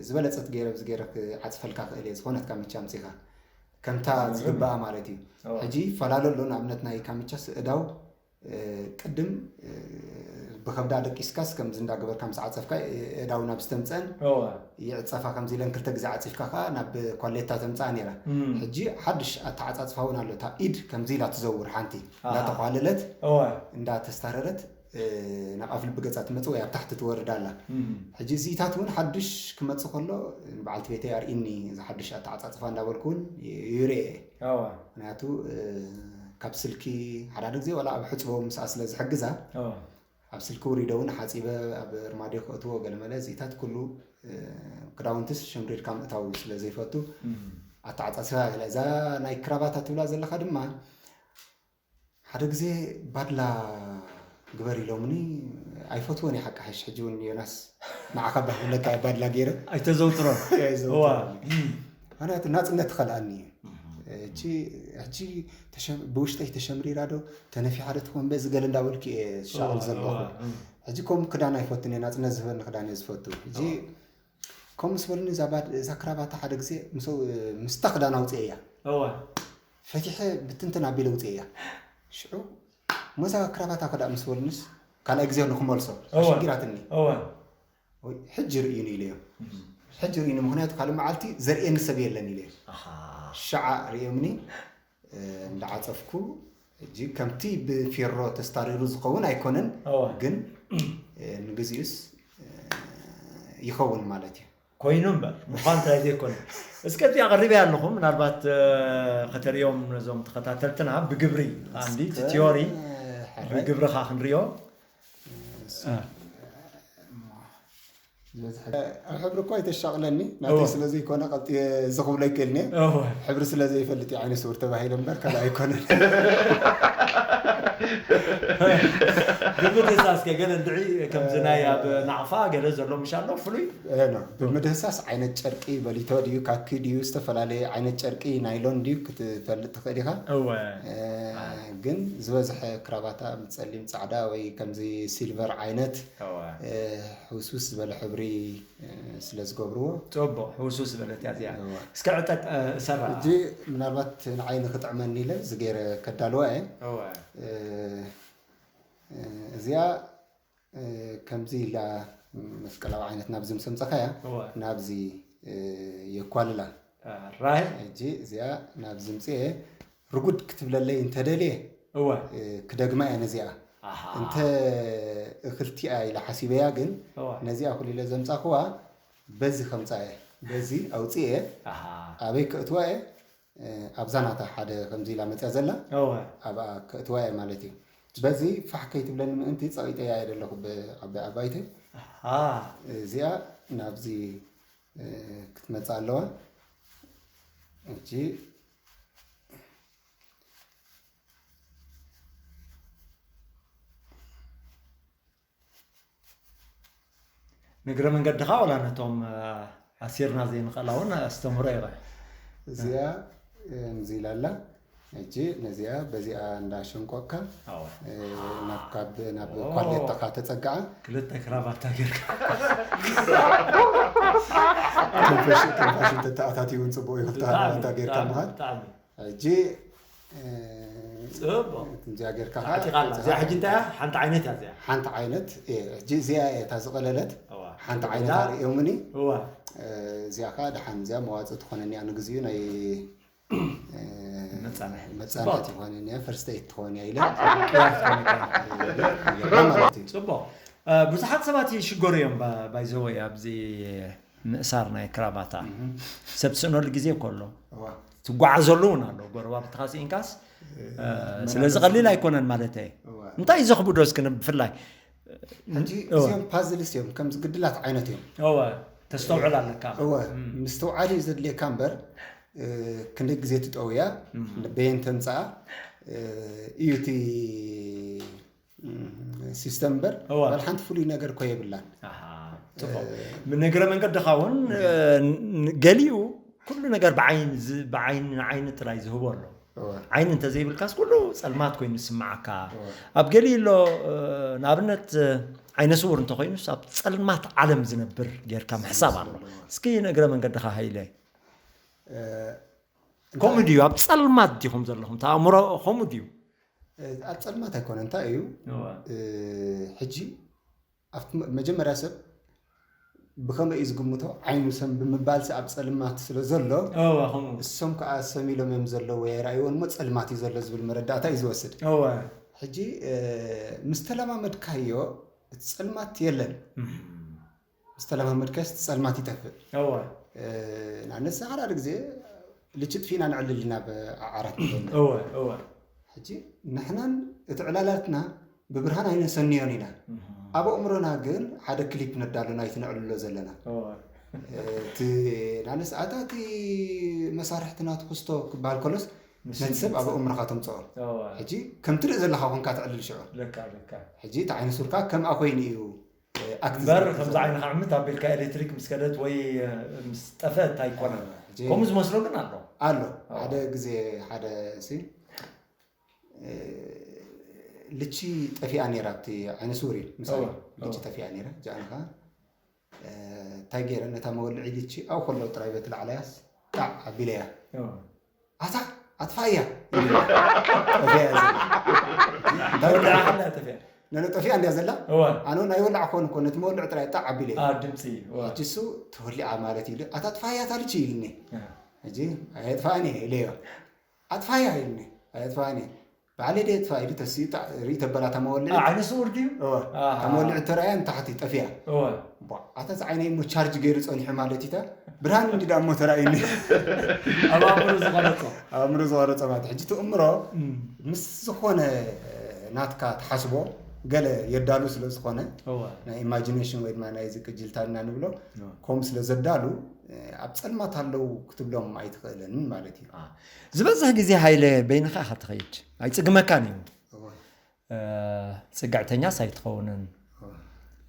ዝበለፀት ገይረ ብዚ ገይረ ክዓፅፈልካ ክእል እየ ዝኾነት ካምቻ ኣምፂኻ ከምታ ዝምርም ዝግበኣ እዩ። ማለት እዩ። እወ። ሕጂ ይፈላለ ኣሎ። ንኣብነት ናይ ካምቻ ስእዳው ቅድም ብከብዳ ደቂስካስ ከምዚ እንዳገበርካ ምስ ዓፀፍካ ኣእዳው ናብ ዝተምፀአን እወ ይዕፀፋ ከምዚ ኢለን ክልተ ግዜ ዓፂፍካ ከዓ ናብ ኳሌታ ተምፅኣ ነይራ። እም። ሕጂ ሓድሽ ኣተዓፃፅፋ እውን ኣሎ። እታ ኢድ ከምዚ ኢላ ትዘውር ሓንቲ ኣሃ። እንዳተኳለለት እወ እንዳተስታረረት ናብ ኣፍ ልቢ ገፃ ትመፅእ ወይ ኣብ ታሕቲ ትወርድ ኣላ። እም። ሕጂ እዚታት እውን ሓድሽ ክመፅእ ከሎ በዓልቲ ቤተይ ኣርእኒ እዚ ሓድሽ ኣተዓፃፅፋ እንዳበልኩ እውን ይርኤ። እወ ምክንያቱ ካብ ስልኪ ሓዳደ ግዜ ዋላ ኣብ ሕፅቦ ምስኣ ስለ ዝሕግዛ እወ ኣብ ስልኪ ውሪደ እውን ሓፂበ ኣብ ርማድዮ ከእትዎ ገለመለ እዚታት ኩሉ ክዳውንትስ ሸምሪርካ ምእታው ስለ ዘይፈቱ እም። ኣተዓፃፅፋ ገለ እዛ ናይ ክራባታ ትብላ ዘለካ ድማ ሓደ ግዜ ባድላ ግበር ኢሎምኒ ኣይፈትዎን እየ ሓቂ ሓሽ ሕጂ እውን ዮናስ ንዓኻ ባህ ብለካ ባድላ ገይረ ኣይተዘውትሮን እዋ ምክንያቱ ናፅነት ትኸልኣኒ እዩ እቺ ሕጂ ተሸ- ብውሽጠይ ተሸምሪራ ዶ ተነፊሓ ዶ ትኾን በዚ ገለ እንዳበልኩ እየ ዝሻቕል ዘለኹ ሕጂ ከምኡ ክዳን ኣይፈቱን እየ ናፅነት ዝህበኒ ክዳን እየ ዝፈቱ ሕጂ ከምኡ ምስ በሉኒ እዛ ባድ- እዛ ክራባታ ሓደ ግዜ ምስ- ምስታ ክዳን ኣውፅኤ እያ እዋ ፈቲሐ ብትንትን ኣቢለ ውፅኤ እያ ሽዑ ሞዛ ክራባታ ከዳ ምስ በሉንስ ካልኣይ ግዜ ንክመልሶ እዋ ኣሸጊራትኒ እዋ ወይ ሕጂ ርእዩኒ ኢለዮም ሕጂ ርእዩኒ ምክንያቱ ካልእ መዓልቲ ዘርእየኒ ሰብ የለን ኢለዮም ኣሃ ሸዓ ርእዮምኒ እንዳዓፀፍኩ ሕጂ ከምቲ ብፌሮ ተስታሪሩ ዝኸውን ኣይኮነን እዋ ግን ንግዚኡስ ይኸውን ማለት እዩ ኮይኑ እምበር ምዃን እንታይ ዘይኮነ እስከ እዚኣ ቀሪበያ ኣለኹ ምናልባት ከተርእዮም ነዞም ተኸታተልትና ብግብሪ ኣንዲ እቲ ቲዮሪ ብግብሪ ከዓ ክንሪኦ ኣብ ሕብሪ እኳ ይተሻቕለኒ ናተይ ስለ ዘይኮነ ቀልጢ እዚ ክብሎ ይክእልኒ ሕብሪ ስለ ዘይፈልጥ ዓይነ ስውር ተባሂለ እምበር ካልእ ኣይኮነን ግምት እሳስከ ገለ እንድዒ ከምዚ ናይ ኣብ ናቕፋ ገለ ዘሎ ምሻሎ ፍሉይ ኖ ብምድህሳስ ዓይነት ጨርቂ በሊቶ ድዩ ካኪ ድዩ ዝተፈላለየ ዓይነት ጨርቂ ናይሎን ድዩ ክትፈልጥ ትኽእል ኢኻ እወ ግን ዝበዝሐ ክራባታ ብፀሊም ፃዕዳ ወይ ከምዚ ሲልቨር ዓይነት እወ ሕውስውስ ዝበለ ሕብሪ ስለ ዝገብርዎ ፅቡቕ ሕውስውስ ዝበለት እያ እዚኣ እወ እስከ ዕጠጥ እሰራ ሕጂ ምናልባት ንዓይ ንክጥዕመኒ ኢለ ዝገይረ ከዳልዋ እየ እወ እዚኣ ከምዚ ኢላ መስቀላዊ ዓይነት ናብዚ ምስ ኣምፀኻያ እወ ናብዚ የኳልላ ራይ ሕጂ እዚኣ ናብዚ ምፅኤ ርጉድ ክትብለለይ እንተደልየ እወ ክደግማ እየ ነዚኣ ኣሃ እንተ እኽልቲኣ ኢለ ሓሲበያ ግን እወ ነዚኣ ኩሉ ኢለ ዘምፃኽዋ በዚ ከምፃ እየ በዚ ኣውፅኤ ኣሃ ኣበይ ከእትዋ እየ ኣብዛ ናታ ሓደ ከምዚ ኢላ መፅያ ዘላ እወ ኣብኣ ከእትዋ እየ ማለት እዩ በዚ ፋሕ ከይትብለኒ ምእንቲ ፀቂጠያ እየ ዘለኹ ብዓባይ ዓባይተይ ኣሃ እዚኣ ናብዚ ክትመፅእ ኣለዋ እጂ ንግረ መንገድኻ ዋላ ነቶም ኣሲርና ዘይንኽእላ እውን ኣስተምሮ ኢኻ እዚኣ ከምዚ ኢላ ኣላ ሕጂ ነዚኣ በዚኣ እንዳሸንቆቅካ ናብ ካብ ናብ ኳሌታኻ ተፀግዓ ክልተ ክራባታ ጌርካ ትንፋሽ ተተኣታትዩ እውን ፅቡቅ እዩ ክልተ ክራባታ ጌርካ ምኻድ ሕጂ ፅቡቅ እንዚኣ ጌርካ ከዓ ተዓጢቃ ኣላ እዚኣ ሕጂ እንታይ እያ ሓንቲ ዓይነት እያ እዚኣ ሓንቲ ዓይነት እየ ሕጂ እዚኣ እየ እታ ዝቐለለት እዋ ሓንቲ ዓይነት ኣርእዮምኒ እዋ እዚኣ ከዓ ደሓን እዚኣ መዋፅእ ትኾነኒ እያ ንግዚኡ ናይ መፃንሒ መፃንሒ ትኾነኒ እያ ፈርስት ኤድ ትኾን እያ ኢለ ቅያር ትኾነካ እያ ማለት እዩ ፅቡቅ ብዙሓት ሰባት ይሽገሩ እዮም ባይዘወይ ኣብዚ ምእሳር ናይ ክራባታ ሰብ ትስእነሉ ግዜ እኮ ኣሎ ትጓዓዘሉ እውን ኣሎ ጎረባብትኻ ስኢንካስ ስለዚ ቀሊል ኣይኮነን ማለት እየ እንታይ እዩ ዘኽብዶ እስኪ ብፍላይ ሕጂ እዚኦም ፓዝልስ እዮም ከምዚ ግድላት ዓይነት እዮም እወ ተስተውዕል ኣለካ እወ ምስትውዓል እዩ ዘድልየካ እምበር ክንደይ ግዜ ትጠውያ በየን ተምፅኣ እዩ እቲ ሲስተም እምበር እዋ። ዋላ ሓንቲ ፍሉይ ነገር እኮ የብላን። ኣሃ፣ ጽቡቕ። ንእግረ መንገድኻ እውን እ፣ ን- ገሊኡ ኩሉ ነገር ብዓይኒ ዝ- ብዓይኒ ንዓይኒ ጥራይ ዝህቦ ኣሎ። እዋ። ዓይኒ እንተዘይብልካስ ኩሉ ጸልማት ኮይኑ ዝስምዓካ። እዋ። ኣብ ገሊኡ ኣሎ እ፣ ንኣብነት እ፣ ዓይነ ስውር እንተኮይኑስ ኣብ ጸልማት ዓለም ዝነብር ጌርካ ምሕሳብ ኣሎ። እስኪ ንእግረ መንገድኻ ሃይለ እ፣ ከምኡ ድዩ? ኣብ ጸልማት ዲኹም ዘለኹም? እቲ ኣእምሮ ከምኡ ድዩ? ኣብ ጸልማት ኣይኮነ እንታይ እዩ? እዋ። እ፣ ሕጂ ኣብቲ መ- መጀመርያ ሰብ ብኸመይ እዩ ዝግምቶ? ዓይኑ ሰም ብምባልሲ ኣብ ጸልማት ስለ ዘሎ እዋ፣ ከምኡ። እሶም ከዓ ሰም ኢሎም እዮም ዘለዉ የራእይዎ እሞ ጸልማት እዩ ዘሎ ዝብል መረዳእታ እዩ ዝወስድ። እዋ። ሕጂ እ፣ ምስ ተለማመድካዮ እቲ ጸልማት የለን። እም። ምስ ተለማመድካዮ እቲ ጸልማት ይጠፍእ። እዋ። እ፣ ንኣብነት ሓደ ሓደ ግዜ ልችጥ ፊና ንዕልል ኢና ብዓራት ንበል። እዋ፣ እዋ። ሕጂ ንሕናን እቲ ዕላላትና ብብርሃን ኣይነሰንዮን ኢና። ኣብ ኣእምሮና ግን ሓደ ክሊፕ ነዳሉ ናይቲ ነዕልሎ ዘለና። እዋ። እቲ ናነስ ኣታ እቲ መሳርሕቲ ናቱ ክስቶ ክበሃል ከሎስ ነቲ ሰብ ኣብ ኣእምሮኻ ተምፅኦ። እዋ። ሕጂ ከም ትርኢ ዘለኻ ኮንካ ትዕልል ሽዑ። ለካ፣ ለካ። ሕጂ እቲ ዓይነ ሱርካ ከምኣ ኮይኑ እዩ ኣክት እምበር ከምዚ ዓይንኻ ዕምት ኣቢልካ ኤሌክትሪክ ምስ ከደት ወይ ምስ ጠፈት ኣይኮነን። ሕጂ ከምኡ ዝመስሎ ግን ኣሎ። ኣሎ። ኣዎ። ሓደ ግዜ ሓደ ሲ እ፣ ልቺ ጠፊኣ ነይራ ኣብቲ ዓይነ ስውር እዩ ምሳሌ እወ፣ ልቺ እወ። ጠፊኣ ነይራ ጃንኻ እንታይ ገይረ ነታ መወልዒ ልቺ ኣብኡ ከለዉ ጥራይ በቲ ላዕላያስ ጣዕ ኣቢለያ እወ። ኣታ ኣጥፋያ ጠፊያ እያ ዘላ። እንታይ እንታይ ወልዓ ሓላ ተፊያ? ነነ ጠፊኣ እንድያ ዘላ እወ። ኣነ እውን ኣይወላዕኮን እኮ ነቲ መወልዒ ጥራይ ጣዕ ኣቢለያ አ፣ ድምፂ። እወ። ሕጂ እሱ ተወሊዓ ማለት ኢሉ ኣታ ኣጥፋያ እታ ልቺ ኢልኒ እ። ሕጂ ኣየጥፋእኒ ኢለዮ ኣጥፋያ ኢልኒ ኣየጥፋእኒ ባዕለይ ደ የጥፋ ኢሉ ተስዩ ጣዕ ርኢ ተበላታ መወልዒ አ፣ ዓይነ ስውር ድዩ? እወ ኣሃ። ተመወልዒ ተራእያ ንታሕቲ ጠፊያ እወ። ቧ፣ ኣታ እዚ ዓይነይ እሞ ቻርጅ ገይሩ ጸኒሑ ማለት ኢታ ብርሃን እንዲ ዳሞ ተራእዩኒ ኣብ ኣእምሮ ዝቐረጾ። ኣእምሮ ዝቐረጸ ማለት ሕጂ ትእምሮ እም። ምስ ዝኾነ ናትካ ትሓስቦ ገለ የዳሉ ስለ ዝኾነ እወ። ናይ ኢማጂኔሽን ወይ ድማ ናይ ዝቅጅልታልና ንብሎ እወ። ከምኡ ስለ ዘዳሉ ኣብ ጸልማት ኣለዉ ክትብሎም ኣይትኽእልን ማለት እዩ አ። ዝበዝሕ ግዜ ሃይለ በይንኻ ኢኻ ትኸይድ ኣይጽግመካን እዩ። እ፣ ጽግዕተኛስ ኣይትኸውንን።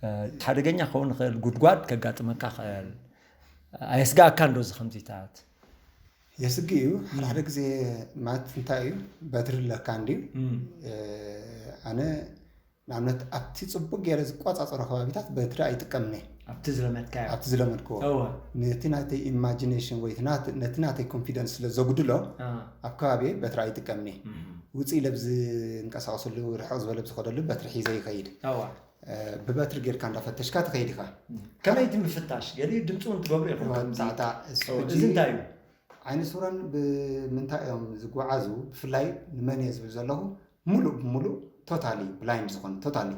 እ፣ ሓደገኛ ክኸውን ይኽእል፣ ጉድጓድ ከጋጥመካ ይኽእል። ኣየስግኣካን ዶ እዚ ከምዚታት? የስግእ እዩ። ሓደ ሓደ ግዜ ማለት እንታይ እዩ በትሪ ኣለካ እንድዩ እም። እ፣ ኣነ ንኣብነት ኣብቲ ጽቡቅ ገይረ ዝቆጻጸሮ ከባቢታት በትሪ ኣይጥቀምነ ኣብቲ ዝለመድካዮ። ኣብቲ ዝለመድክዎ እወ። ነቲ ናተይ ኢማጂኔሽን ወይ እቲ ናት- ነቲ ናተይ ኮንፊደንስ ስለ ዘጉድሎ አ። ኣብ ከባቢ በትሪ ኣይጥቀምኒ እም። ውፅእ ኢለ ብዝንቀሳቀሰሉ ርሕቕ ዝበለ ብዝኸደሉ በትሪ ሒዘ ይኸይድ እወ። እ፣ ብበትሪ ጌርካ እንዳፈተሽካ ትኸይድ ኢኻ ከመይ እቲ ምፍታሽ? ገሊኡ ድምፂ እውን ትገብሩ ኢኹም ከምዚ። ጣዕጣዕ እሱ እወ፣ ሕጂ እዚ እንታይ እዩ? ዓይነ ስውራን ብምንታይ እዮም ዝጓዓዙ ብፍላይ ንመን እየ ዝብል ዘለኹ ሙሉእ ብሙሉእ ቶታሊ ብላይንድ ዝኾነ ቶታሊ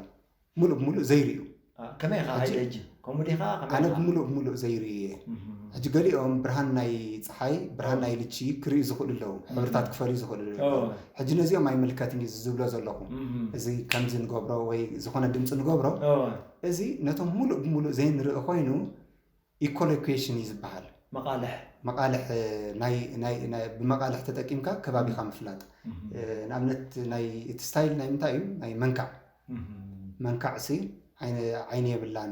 ሙሉእ ብሙሉእ ዘይርእዩ አ፣ ከመይ ኢኻ ሕጂ ሃይለ ሕጂ? ከምኡ ዲኻ? ከመይ ኣነ ኢኻ? ብሙሉእ ብሙሉእ ዘይርእዩ እየ እም። ሕጂ ገሊኦም ብርሃን ናይ ፀሓይ ብርሃን ናይ ልቺ ክርእዩ ዝኽእሉ ኣለዉ ሕብርታት ክፈልዩ ዝኽእሉ ኣለዉ እወ። ሕጂ ነዚኦም ኣይምልከትን እዩ ዝብሎ ዘለኹ እም። እዚ ከምዚ ንገብሮ ወይ ዝኾነ ድምፂ ንገብሮ እወ። እዚ ነቶም ሙሉእ ብሙሉእ ዘይንርኢ ኮይኑ ኢኮሎኬሽን እዩ ዝበሃል መቓልሕ። መቃልሕ ናይ ናይ ናይ ብመቃልሕ ተጠቂምካ ከባቢካ ምፍላጥ እም። እ፣ ንኣብነት ናይ እቲ ስታይል ናይ ምንታይ እዩ ናይ መንካዕ እም። መንካዕ ሲ ዓይነ- ዓይኒ የብላን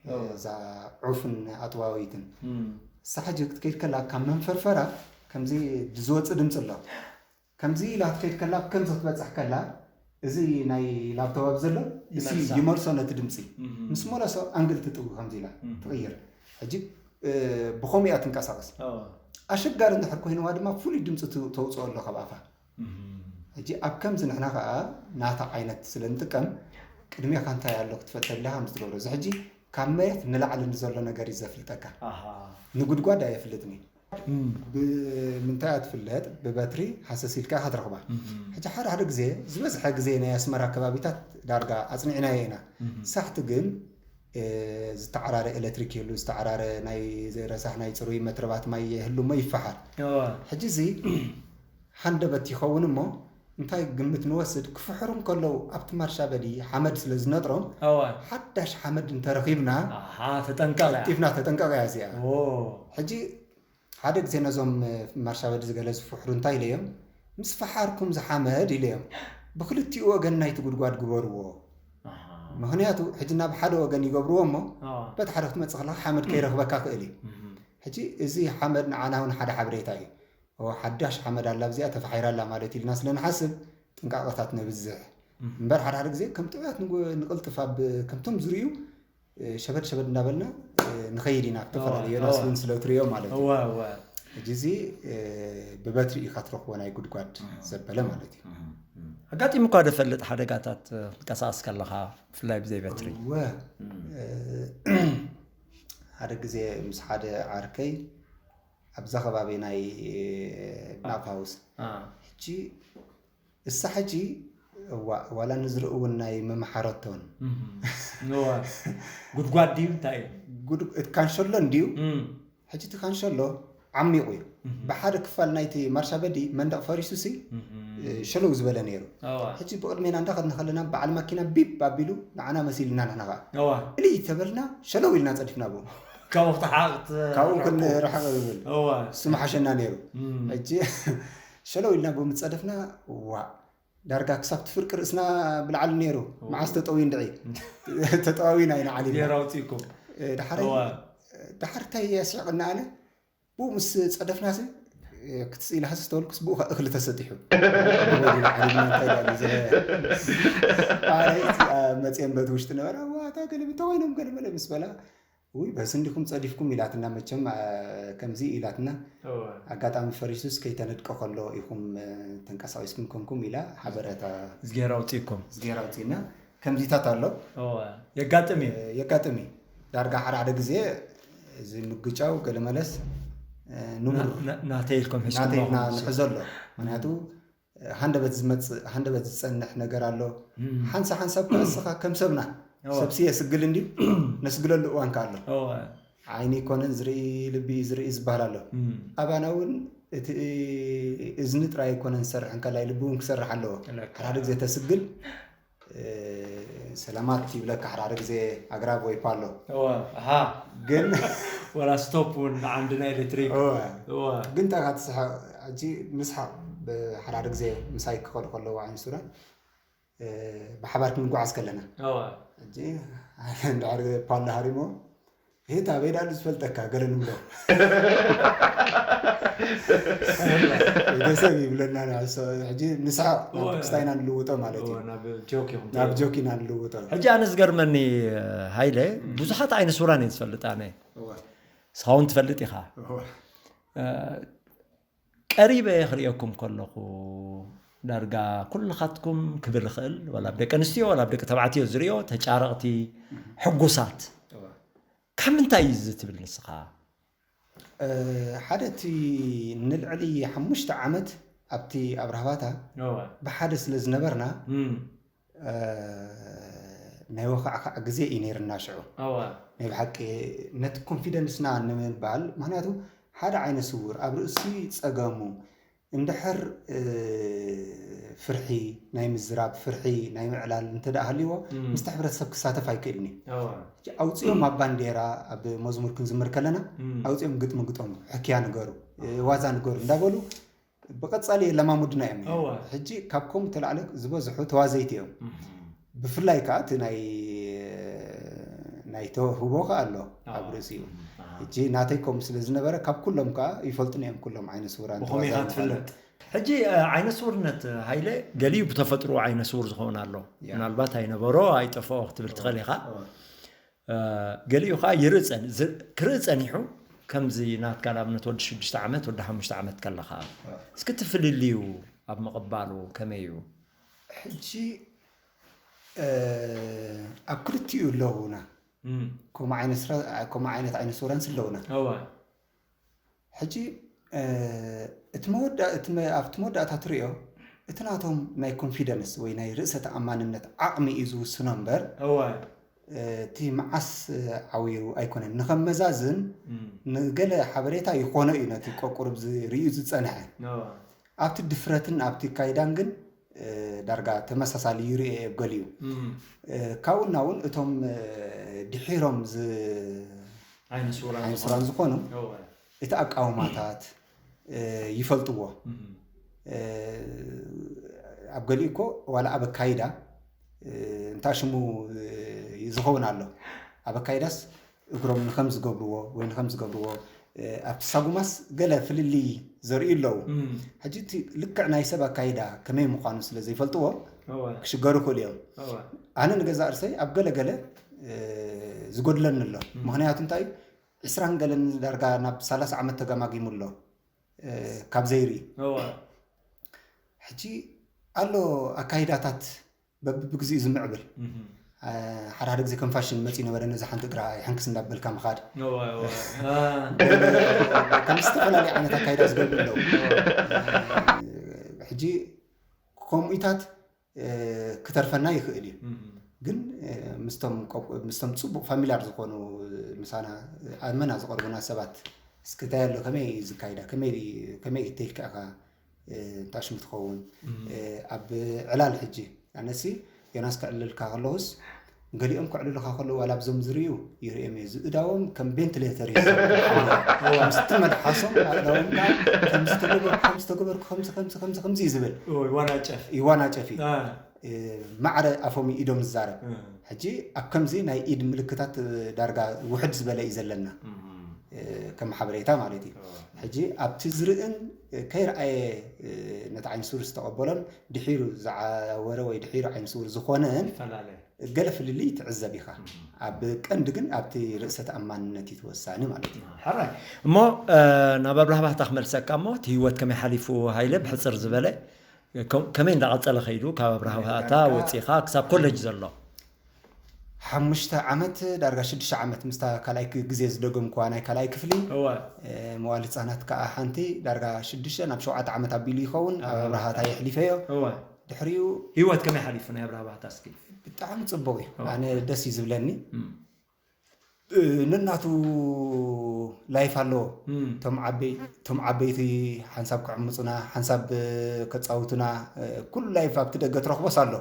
ኦ። እዛ ዑፍን ኣጥዋዊትን እም። እሳ ሕጂ ክትከይድ ከላ ካብ መንፈርፈራ ከምዚ ዝወፅእ ድምፂ ኣሎ ከምዚ ኢላ ክትከይድ ከላ ከምዚ ክትበፅሕ ከላ እዚ ናይ ላፕቶፕ ዘሎ እሲ ይመልሳ። ይመልሶ ነቲ ድምፂ እም። ምስ መለሶ ኣንግል ትጥው ከምዚ ኢላ እም። ትቕይር ሕጂ እ፣ ብኸምኡ እያ ትንቀሳቐስ ኦ። ኣሸጋሪ እንድሕር ኮይንዋ ድማ ፍሉይ ድምፂ ት- ተውፅኦ ኣሎ ካብ ኣፋ እም። ሕጂ ኣብ ከምዚ ንሕና ከዓ ናታ ዓይነት ስለ ንጥቀም ቅድሜኻ እንታይ ኣሎ ክትፈልጥ ተድሊኻ ምስ ትገብሮ እዚ ሕጂ ካብ መሬት ንላዕሊ ንዘሎ ነገር እዩ ዘፍልጠካ ኣሃ። ንጉድጓድ ኣየፍልጥኒ እም። ብምንታይ እያ ትፍለጥ ብበትሪ ሃሰስ ኢልካ ኢኻ ትረኽባ እም። ሕጂ ሓደ ሓደ ግዜ ዝበዝሐ ግዜ ናይ ኣስመራ ከባቢታት ዳርጋ ኣፅኒዕናዮ ኢና እም። ሳሕቲ ግን እ፣ ዝተዓራረ ኤሌክትሪክ ይህሉ ዝተዓራረ ናይ ረሳሕ ናይ ፅሩይ መትረባት ማይ ይህሉ እሞ ይፈሓር እወ። ሕጂ እዚ ሃንደበት ይኸውን እሞ እንታይ ግምት ንወስድ ክፍሕሩ እንከለዉ ኣብቲ ማርሻበዲ ሓመድ ስለ ዝነጥሮም እወ። ሓዳሽ ሓመድ እንተረኺብና ኣሃ፣ ተጠንቀቕ እያ። ቀልጢፍና ተጠንቀቕ እያ እዚኣ ኦ። ሕጂ ሓደ ግዜ ነዞም ማርሻበዲ ዝገለ ዝፍሕሩ እንታይ ኢለዮም ምስ ፈሓርኩም ዝሓመድ ኢለዮም ብክልቲኡ ወገን ናይቲ ጉድጓድ ግበርዎ። ምክንያቱ ሕጂ ናብ ሓደ ወገን ይገብርዎ እሞ በቲ ሓደ ክትመፅእ ከለካ ሓመድ ከይረክበካ ክእል እዩ። ሕጂ እዚ ሓመድ ንዓና እውን ሓደ ሓበሬታ እዩ። ሓዳሽ ሓመድ ኣላ ኣብዚኣ ተፋሒራ ኣላ ማለት ኢልና ስለንሓስብ ጥንቃቐታት ነብዝሕ እምበር ሓደ ሓደ ግዜ ከም ጥዑያት ንቅልጥፍ ኣብ ከምቶም ዝርዩ ሸበድ ሸበድ እንዳበልና ንኸይድ ኢና። ብተፈላለዩ ዮናስ እውን ስለ ትሪኦ ማለት እዩ። ሕጂ እዚ ብበትሪ ኢኻ ትረኽቦ ናይ ጉድጓድ ዘበለ ማለት እዩ። ኣጋጢሙ እኳ ደፈልጥ ሓደጋታት ትንቀሳቀስ ከለኻ ብፍላይ ብዘይ በትሪ። እወ፣ ሓደ ግዜ ምስ ሓደ ዓርከይ ኣብዛ ከባቢ ናይ ናፓውስ ሕጂ እሳ ሕጂ ዋላ ንዝርኢ እውን ናይ መምሓረቶን ጉድጓድ ድዩ እንታይ እዩ? እቲ ካንሸሎ እንድዩ። ሕጂ እቲ ካንሸሎ ዓሚቑ እዩ። ብሓደ ክፋል ናይቲ ማርሻ በዲ መንደቕ ፈሪሱ ሲ ሸለው ዝበለ ነይሩ። ሕጂ ብቕድሜና እንዳኸድና ከለና በዓል ማኪና ቢብ ኣቢሉ ንዓና መሲልና ንሕና ከዓ እልይ ተበልና ሸለው ኢልና ፀዲፍና ብኡ። ካብኡ ክትሓቕ ካብኡ ክንርሕቕ ዝብል ስሙ ሓሸና ነይሩ። ሕጂ ሸለው ኢልና ብምፀደፍና ዋ ዳርጋ ክሳብ ትፍርቂ ርእስና ብላዕሊ ነይሩ። መዓስ ተጠውዩ እንድዒ ተጠዋዊና ኢና ዓሊልና። ጌራ ኣውፂእኩም። ዳሓረይ ዳሓር እንታይ ኣስሒቕና ኣነ ብኡ ምስ ፀደፍናሲ ክትስኢልካ ዝተበልኩስ ብኡ እኽሊ ተሰጢሑ መፅኦም በቲ ውሽጢ ነበራ ዋታ ገለ እንተኮይኖም ገለ መለ ምስ በላ ውይ በስ እንዲኹም ፀዲፍኩም ኢላትና መቸም ከምዚ ኢላትና ኣጋጣሚ ፈሪሱስ ከይተነድቀ ከሎ ኢኹም ተንቀሳቂስኩም ኮንኩም ኢላ ሓበረታ ዝጌራ ውፅእኩም ዝጌራ ውፅእና ከምዚታት ኣሎ የጋጥም እዩ የጋጥም እዩ ዳርጋ ሓደ ሓደ ግዜ እዚ ምግጫው ገለመለስ ንቡር ናተይ ኢልኩም ሒዝኩምና ንሕዞ ኣሎ ምክንያቱ ሃንደበት ዝመፅእ ሃንደበት ዝፀንሕ ነገር ኣሎ ሓንሳ ሓንሳብ ከ እስኻ ከም ሰብና ሰብሲ የስግል እንድዩ ነስግለሉ እዋን ከ ኣሎ ዓይኒ ይኮነን ዝርኢ ልቢ ዝርኢ ዝበሃል ኣሎ ኣባና እውን እቲ እዝኒ ጥራይ ኣይኮነን ዝሰርሕ እንከላይ ልቢ እውን ክሰርሕ ኣለዎ ሓደ ግዜ ተስግል ሰላማት ይብለካ ሓደ ሓደ ግዜ ኣግራብ ወይ ፓሎ ግን ወላ ስቶፕ እውን ዓንድና ኤሌክትሪክ ግን እንታይ ትስሐቅ ሕጂ ምስሓቅ ሓደ ሓደ ግዜ ምሳይ ክኸዱ ከለዉ ዓይኒ ሱራን ብሓባር ክንጓዓዝ ከለና ሕጂ እንድሕር ፓሎ ሃሪሞ ይህ ኣበይ ዳሉ ዝፈልጠካ ገለ ንብሎ ቤተሰብ ይብለና ሕጂ ንስሓቅ ናብ ክስታይና ንልውጦ ማለት እዩ ናብ ጆኪ ኢና ንልውጦ ሕጂ ኣነ ዝገርመኒ ሃይለ ብዙሓት ዓይነ ሱራን እየ ዝፈልጥ ኣነ ስኻውን ትፈልጥ ኢኻ ቀሪበ ክርእየኩም ከለኹ ዳርጋ ኩልኻትኩም ክብል ይኽእል ወላ ኣብ ደቂ ኣንስትዮ ወላ ኣብ ደቂ ተባዕትዮ ዝርእዮ ተጫረቕቲ ሕጉሳት ካብ ምንታይ እዩ እዚ ትብል ንስኻ ሓደ እቲ ንልዕሊ ሓሙሽተ ዓመት ኣብቲ ኣብራህባታ ብሓደ ስለ ዝነበርና ናይ ወኻዕካዕ ግዜ እዩ ነይርና ሽዑ ናይ ብሓቂ ነቲ ኮንፊደንስና ንምባል ምክንያቱ ሓደ ዓይነ ስውር ኣብ ርእሲ ፀገሙ እንድሕር ፍርሒ ናይ ምዝራብ ፍርሒ ናይ ምዕላል እንተ ደኣ ሃልይዎ ምስቲ ሕብረተሰብ ክሳተፍ ኣይክእልን እዩ ኣውፅኦም ኣብ ባንዴራ ኣብ መዝሙር ክንዝምር ከለና ኣውፅኦም ግጥሚ ግጠሙ ሕክያ ንገሩ ዋዛ ንገሩ እንዳበሉ ብቐፃሊ የለማሙድና እዮም ሕጂ ካብ ከምኡ ተላዕለ ዝበዝሑ ተዋዘይቲ እዮም ብፍላይ ከዓ እቲ ናይ ናይ ተውህቦ ከዓ ኣሎ ኣብ ርእሲኡ ሕጂ ናተይ ከምኡ ስለ ዝነበረ ካብ ኩሎም ከዓ ይፈልጡን እዮም ኩሎም ዓይነ ስውራን ብኸመይ ኢኻ ተዋዛይን ማለት ትፍለጥ ሕጂ ዓይነ ስውርነት ሃይለ ገሊኡ ብተፈጥሮ ዓይነ ስውር ዝኸውን ኣሎ ምናልባት ኣይነበሮ ኣይጠፍኦ ክትብል ትኽእል ኢኻ ገሊኡ ከዓ ይርኢ ክርኢ ፀኒሑ ከምዚ ናትካ ንኣብነት ወዲ ሽዱሽተ ዓመት ወዲ ሓሙሽተ ዓመት ከለኻ እስኪ ትፍልልዩ ኣብ ምቕባሉ ከመይ እዩ ሕጂ ኣብ ክልቲኡ ኣለዉና ከምኡ ዓይነት ዓይነ ስውራንስ ኣለዉና ሕጂ እቲ መወዳ ኣብቲ መወዳእታ ትሪኦ እቲ ናቶም ናይ ኮንፊደንስ ወይ ናይ ርእሰ ተኣማንነት ዓቕሚ እዩ ዝውስኖ እምበር እቲ መዓስ ዓብዩ ኣይኮነን ንኸመዛዝን ንገለ ሓበሬታ ይኾኖ እዩ ነቲ ቆቁርብ ዝርእዩ ዝፀንሐ ኣብቲ ድፍረትን ኣብቲ ካይዳን ግን ዳርጋ ተመሳሳሊ ይርእ ገሊኡ ካብኡና እውን እቶም ድሒሮም ዓይነ ስውራን ዝኾኑ እቲ ኣቃውማታት ይፈልጥዎ ኣብ ገሊኡ እኮ ዋላ ኣብ ኣካይዳ እንታ ሽሙ ዝኸውን ኣሎ። ኣብ ኣካይዳስ እግሮም ንከም ዝገብርዎ ወይ ንከም ዝገብርዎ፣ ኣብቲ ሳጉማስ ገለ ፍልልይ ዘርእዩ ኣለዉ። ሕጂ እቲ ልክዕ ናይ ሰብ ኣካይዳ ከመይ ምዃኑ ስለ ዘይፈልጥዎ ክሽገሩ ይኽእሉ እዮም። ኣነ ንገዛእ ርእሰይ ኣብ ገለ ገለ ዝጎድለኒ ኣሎ። ምኽንያቱ እንታይ እዩ? ዕስራን ገለን ዳርጋ ናብ ሰላሳ ዓመት ተገማጊሙ ኣሎ ካብ ዘይርኢ። ሕጂ ኣሎ ኣካይዳታት በብግዜኡ ዝምዕብል። ሓደ ሓደ ግዜ ከም ፋሽን መፂኡ ነበረ፣ ነዚ ሓንቲ እግራ ይሕንክስ እንዳበልካ ምኻድ። ከም ዝተፈላለዩ ዓይነት ኣካይዳ ዝገብሩ ኣለዉ። ሕጂ ከምኡታት ክተርፈና ይኽእል እዩ። ግን ምስቶም ፅቡቅ ፋሚላር ዝኾኑ፣ ምሳና ኣመና ዝቐርቡና ሰባት፣ እስኪ እንታይ ኣሎ፣ ከመይ እዩ ዝካይዳ፣ ከመይ ተይልካ ኢኻ እንታሽሙ ትኸውን? ኣብ ዕላል ሕጂ ኣነሲ ዮናስ ክዕልልካ ከለኹስ፣ ገሊኦም ክዕልሉኻ ከለዉ ዋላ ኣብዞም ዝርእዩ ይርእዮም እየ። ዝእዳዎም ከም ቬንትሌተር እዩ ዝሰርሑ። ከምስቲ መልሓሶም ኣእዳዎም ከዓ ከምዚ ተገበርኩ፣ ከምዚ ተገበርኩ፣ ከምዚ፣ ከምዚ፣ ከምዚ፣ ከምዚ እዩ ዝብል። ይዋናጨፍ። ይዋናጨፍ እዩ። ማዕረ ኣፎም ኢዶም ዝዛረብ። ሕጂ ኣብ ከምዚ ናይ ኢድ ምልክታት ዳርጋ ውሕድ ዝበለ እዩ ዘለና። ከም ሓበሬታ ማለት እዩ። ሕጂ ኣብቲ ዝርእን ከይረኣየ ነቲ ዓይኒ ስውር ዝተቐበሎን ድሒሩ ዝዓወረ ወይ ድሒሩ ዓይኒ ስውር ዝኾነን ገለ ፍልልይ ትዕዘብ ኢኻ። ኣብ ቀንዲ ግን ኣብቲ ርእሰ ተኣማንነት እዩ ተወሳኒ ማለት እዩ። ሕራይ። እሞ ናብ ኣብርሃ ባህታ ክመልሰካ እሞ እቲ ህይወት ከመይ ሓሊፉ ሃይለ ብሕፅር ዝበለ ከመይ እንዳቐፀለ ከይዱ ካብ ኣብርሃ ባህታ ወፂኻ ክሳብ ኮለጅ ዘሎ? ሓሙሽተ ዓመት ዳርጋ ሽዱሽተ ዓመት ምስታ ካልኣይ ግዜ ዝደገምኩዋ ናይ ካልኣይ ክፍሊ መዋል ህፃናት ከዓ ሓንቲ ዳርጋ ሽዱሽተ ናብ ሸውዓተ ዓመት ኣቢሉ ይኸውን ኣብ ኣብርሃ ባህታ የሕሊፈዮ። ድሕሪኡ ህይወት ከመይ ሓሊፉ ናይ ኣብርሃ ባህታ እስኪ? ብጣዕሚ ፅቡቅ እዩ። ኣነ ደስ እዩ ዝብለኒ። ነናቱ ላይፍ ኣለዎ። እቶም ዓበይቲ ሓንሳብ ክዕምፁና፣ ሓንሳብ ከፃውቱና፣ ኩሉ ላይፍ ኣብቲ ደገ ትረኽቦስ ኣሎ።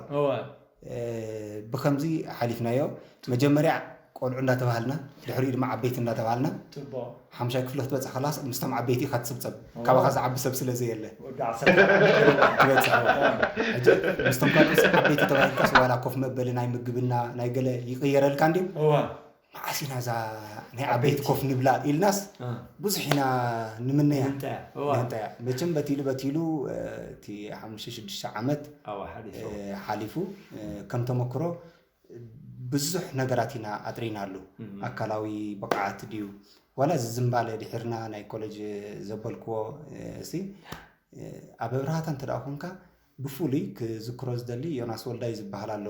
ብከምዚ ሓሊፍናዮ። መጀመርያ ቆልዑ እንዳተባሃልና፣ ድሕሪኡ ድማ ዓበይቲ እንዳተባሃልና፣ ሓምሻይ ክፍሊ ክትበፅሕ ከላስ ምስቶም ዓበይቲ ኢኻ ትፅብፀብ፣ ካባኻ ዝዓቢ ሰብ ስለ ዘየለ። ትበፅሕ። ሕጂ ምስቶም ካልኦት ዓበይቲ ተባሂልካስ ዋላ ኮፍ መበሊ ናይ ምግብና ናይ ገለ ይቕየረልካ እንድዩ። መዓስ ኢና እዛ ናይ ዓበይቲ ኮፍ ንብላ ኢልናስ ብዙሕ ኢና ንምነያ። ንህንጠያ። መቸም በቲሉ በቲሉ እቲ ሓሙሽተ ሽዱሽተ ዓመት ሓሊፉ ከም ተመክሮ ብዙሕ ነገራት ኢና ኣጥሪናሉ። ኣካላዊ ብቕዓት ድዩ ዋላ እዚ ዝምባለ ድሒርና ናይ ኮሌጅ ዘበልክዎ ሲ ኣብ ኣብርሃ ባህታ እንተ ደኣ ኮንካ ብፍሉይ ክዝክሮ ዝደሊ ዮናስ ወልዳይ ዝበሃል ኣሎ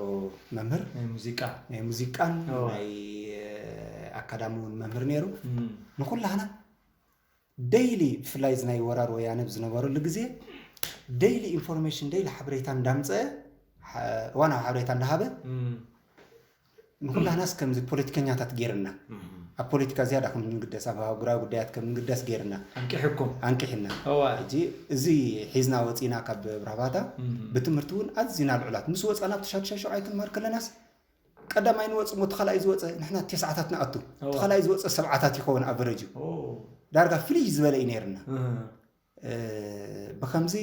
መምህር ናይ ሙዚቃ ናይ ሙዚቃን ናይ ኣካዳሚ እውን መምህር ነይሩ። ንኩላህና ደይሊ ብፍላይ እዚ ናይ ወራር ወያነ ብዝነበረሉ ግዜ ደይሊ ኢንፎርሜሽን ደይሊ ሓበሬታ እንዳምፀአ እዋናዊ ሓበሬታ እንዳሃበ ንኩላህናስ ከምዚ ፖለቲከኛታት ገይርና ኣብ ፖለቲካ ዝያዳ ከም ንግደስ ኣብ ሃገራዊ ጉዳያት ከም ንግደስ ገይርና ኣንቂሕኩም ኣንቂሕና ሕጂ እዚ ሒዝና ወፂና ካብ ኣብርሃ ባህታ ብትምህርቲ እውን ኣዝና ልዑላት ምስ ወፃና ኣብቲ ሻድሻይ ሸውዓይ ክንመሃር ከለናስ ቀዳማይ ንወፅ ሞ ተኻልኣይ ዝወፀ ንሕና ቴስዓታት ንኣቱ ተኻልኣይ ዝወፀ ሰብዓታት ይኸውን ኣቨረጅ እዩ ዳርጋ ፍልይ ዝበለ እዩ ነይርና ብከምዚ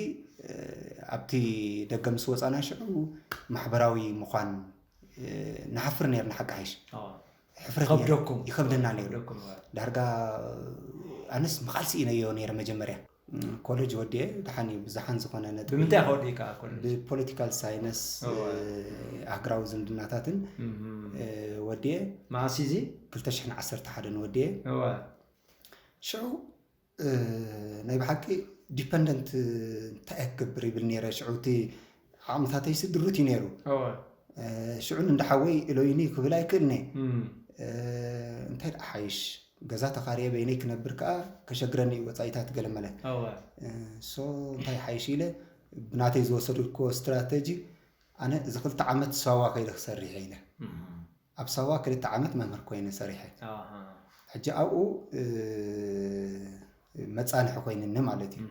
ኣብቲ ደገ ምስ ወፃና ሽዑ ማሕበራዊ ምዃን ንሓፍር ነርና ሓቂ ሓይሽ ሕፍረት ይኸብደና ነይሩ ዳርጋ ኣነስ ምቓል ስኢነዮ ነይረ መጀመርያ ኮሌጅ ወዲኤ ደሓን እዩ ብዝሓን ዝኾነ ነጥቢ ብምንታይ ከወዲእካ ኮሌጅ ብፖለቲካል ሳይነስ ኣህግራዊ ዝምድናታትን ወዲኤ መዓስ እዚ ክልተ ሽሕን ዓሰርተ ሓደን ወዲኤ ሽዑ ናይ ብሓቂ ዲፐንደንት እንታይ እየ ክገብር ይብል ነይረ ሽዑ እቲ ዓቕምታተይሲ ድሩት እዩ ነይሩ ሽዑ ንእንዳ ሓወይ እሎይኒ ክብል ኣይክእልኒ እንታይ ደኣ ሓይሽ ገዛ ተኻርየ በይነይ ክነብር ከዓ ከሸግረኒ እዩ ወፃኢታት ገለመለ so እንታይ ሓይሽ ኢለ ብናተይ ዝወሰድኩዎ ስትራተጂ ኣነ እዚ ክልተ ዓመት ሳዋ ከይደ ክሰርሕ ኢለ ኣብ ሳዋ ክልተ ዓመት መምህር ኮይነ ሰሪሐ ሕጂ ኣብኡ መፃንሒ ኮይንኒ ማለት እዩ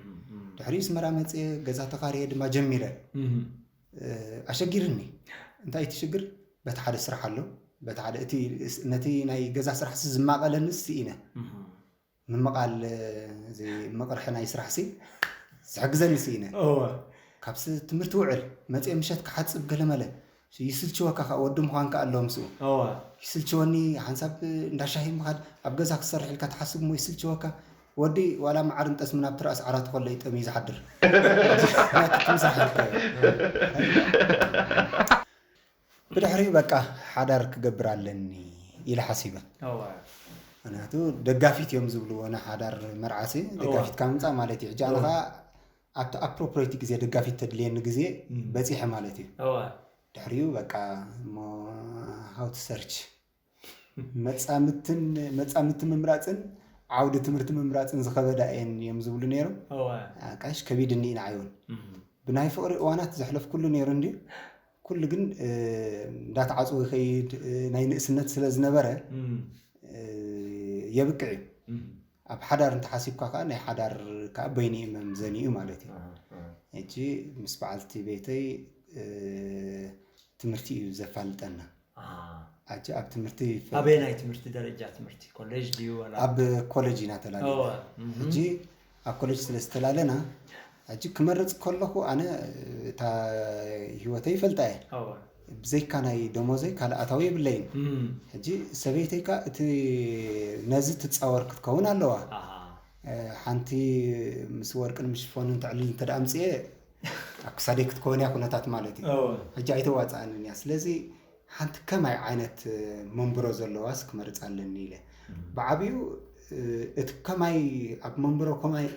ድሕሪኡ ስመራ መፅየ ገዛ ተኻርየ ድማ ጀሚረ ኣሸጊርኒ እንታይ እቲ ሽግር በቲ ሓደ ስራሕ ኣሎ በቲ ሓደ እቲ ነቲ ናይ ገዛ ስራሕ ዝማቐለኒ ስኢነ ምምቓል እዚ ምቕርሒ ናይ ስራሕ ሲ ዝሕግዘኒ ስኢነ ካብ ስ- ትምህርቲ ውዕል መፅየ ምሸት ክሓፅብ ገለመለ ይስልችወካ። ከዓ ወዲ ምዃን ከዓ ኣሎ ምስኡ። እዋ ይስልችወኒ፣ ሓንሳብ እንዳ ሻሂ ምኻድ፣ ኣብ ገዛ ክትሰርሕ ኢልካ ትሓስብ እሞ ይስልችወካ። ወዲ ዋላ መዓርን ጠስምን ኣብቲ ራእሲ ዓራት ኮሎ ይጠምዩ ዝሓድር። ናቱ ትምሳሕ ኢልካ። ብድሕሪኡ በቃ ሓዳር ክገብር ኣለኒ ኢለ ሓሲበ። እዋ ምክንያቱ ደጋፊት እዮም ዝብልዎ ናይ ሓዳር መርዓሲ ደጋፊትካ ምምፃእ ማለት እዩ። ሕጂ ኣነ ከዓ ኣብቲ ኣፕሮፕሬቲ ግዜ ደጋፊት ተድልየኒ ግዜ በፂሐ ማለት እዩ። እዋ ድሕሪኡ በቃ እሞ ሃውቲ ሰርች መፃምትን መፃምቲ ምምራፅን ዓውዲ ትምህርቲ ምምራፅን ዝኸበዳ እየን እዮም ዝብሉ ነይሮም። እዋ ኣቃሽ ከቢድኒ ኢና ዓይውን ብናይ ፍቕሪ እዋናት ዘሕለፍኩሉ ነይሩ እንዲ ኩሉ ግን እንዳተዓፅወ ይኸይድ። ናይ ንእስነት ስለ ዝነበረ የብቅዕ እዩ። ኣብ ሓዳር እንተሓሲብካ ከዓ ናይ ሓዳር ከዓ በይኑ እዩ መምዘኒኡ ማለት እዩ። ሕጂ ምስ በዓልቲ ቤተይ ትምህርቲ እዩ ዘፋልጠና። ሕጂ ኣብ ትምህርቲ ይፈ- ኣበየናይ ትምህርቲ ደረጃ ትምህርቲ ኮሌጅ ድዩ ወላ ኣብ ኮሌጅ ኢና ተላለና። እዋ ሕጂ ኣብ ኮሌጅ ስለ ዝተላለና ሕጂ ክመርፅ ከለኹ ኣነ እታ ህይወተይ ይፈልጣ እየ። እዋ ብዘይካ ናይ ደሞዘይ ካልእ ኣታዊ የብለይን። ሕጂ ሰበይተይ ከዓ እቲ ነዚ ትፃወር ክትከውን ኣለዋ። ሓንቲ ምስ ወርቅን ምስ ሽፎንን ተዕልል እንተ ኣምፅኤ ኣብ ክሳደይ ክትከውን እያ ኩነታት ማለት እዩ። ሕጂ ኣይተዋፅኣንን እያ። ስለዚ ሓንቲ ከማይ ዓይነት መንብሮ ዘለዋስ ክመርፅ ኣለኒ ኢለ ብዓብዩ እቲ ከማይ ኣብ መንብሮ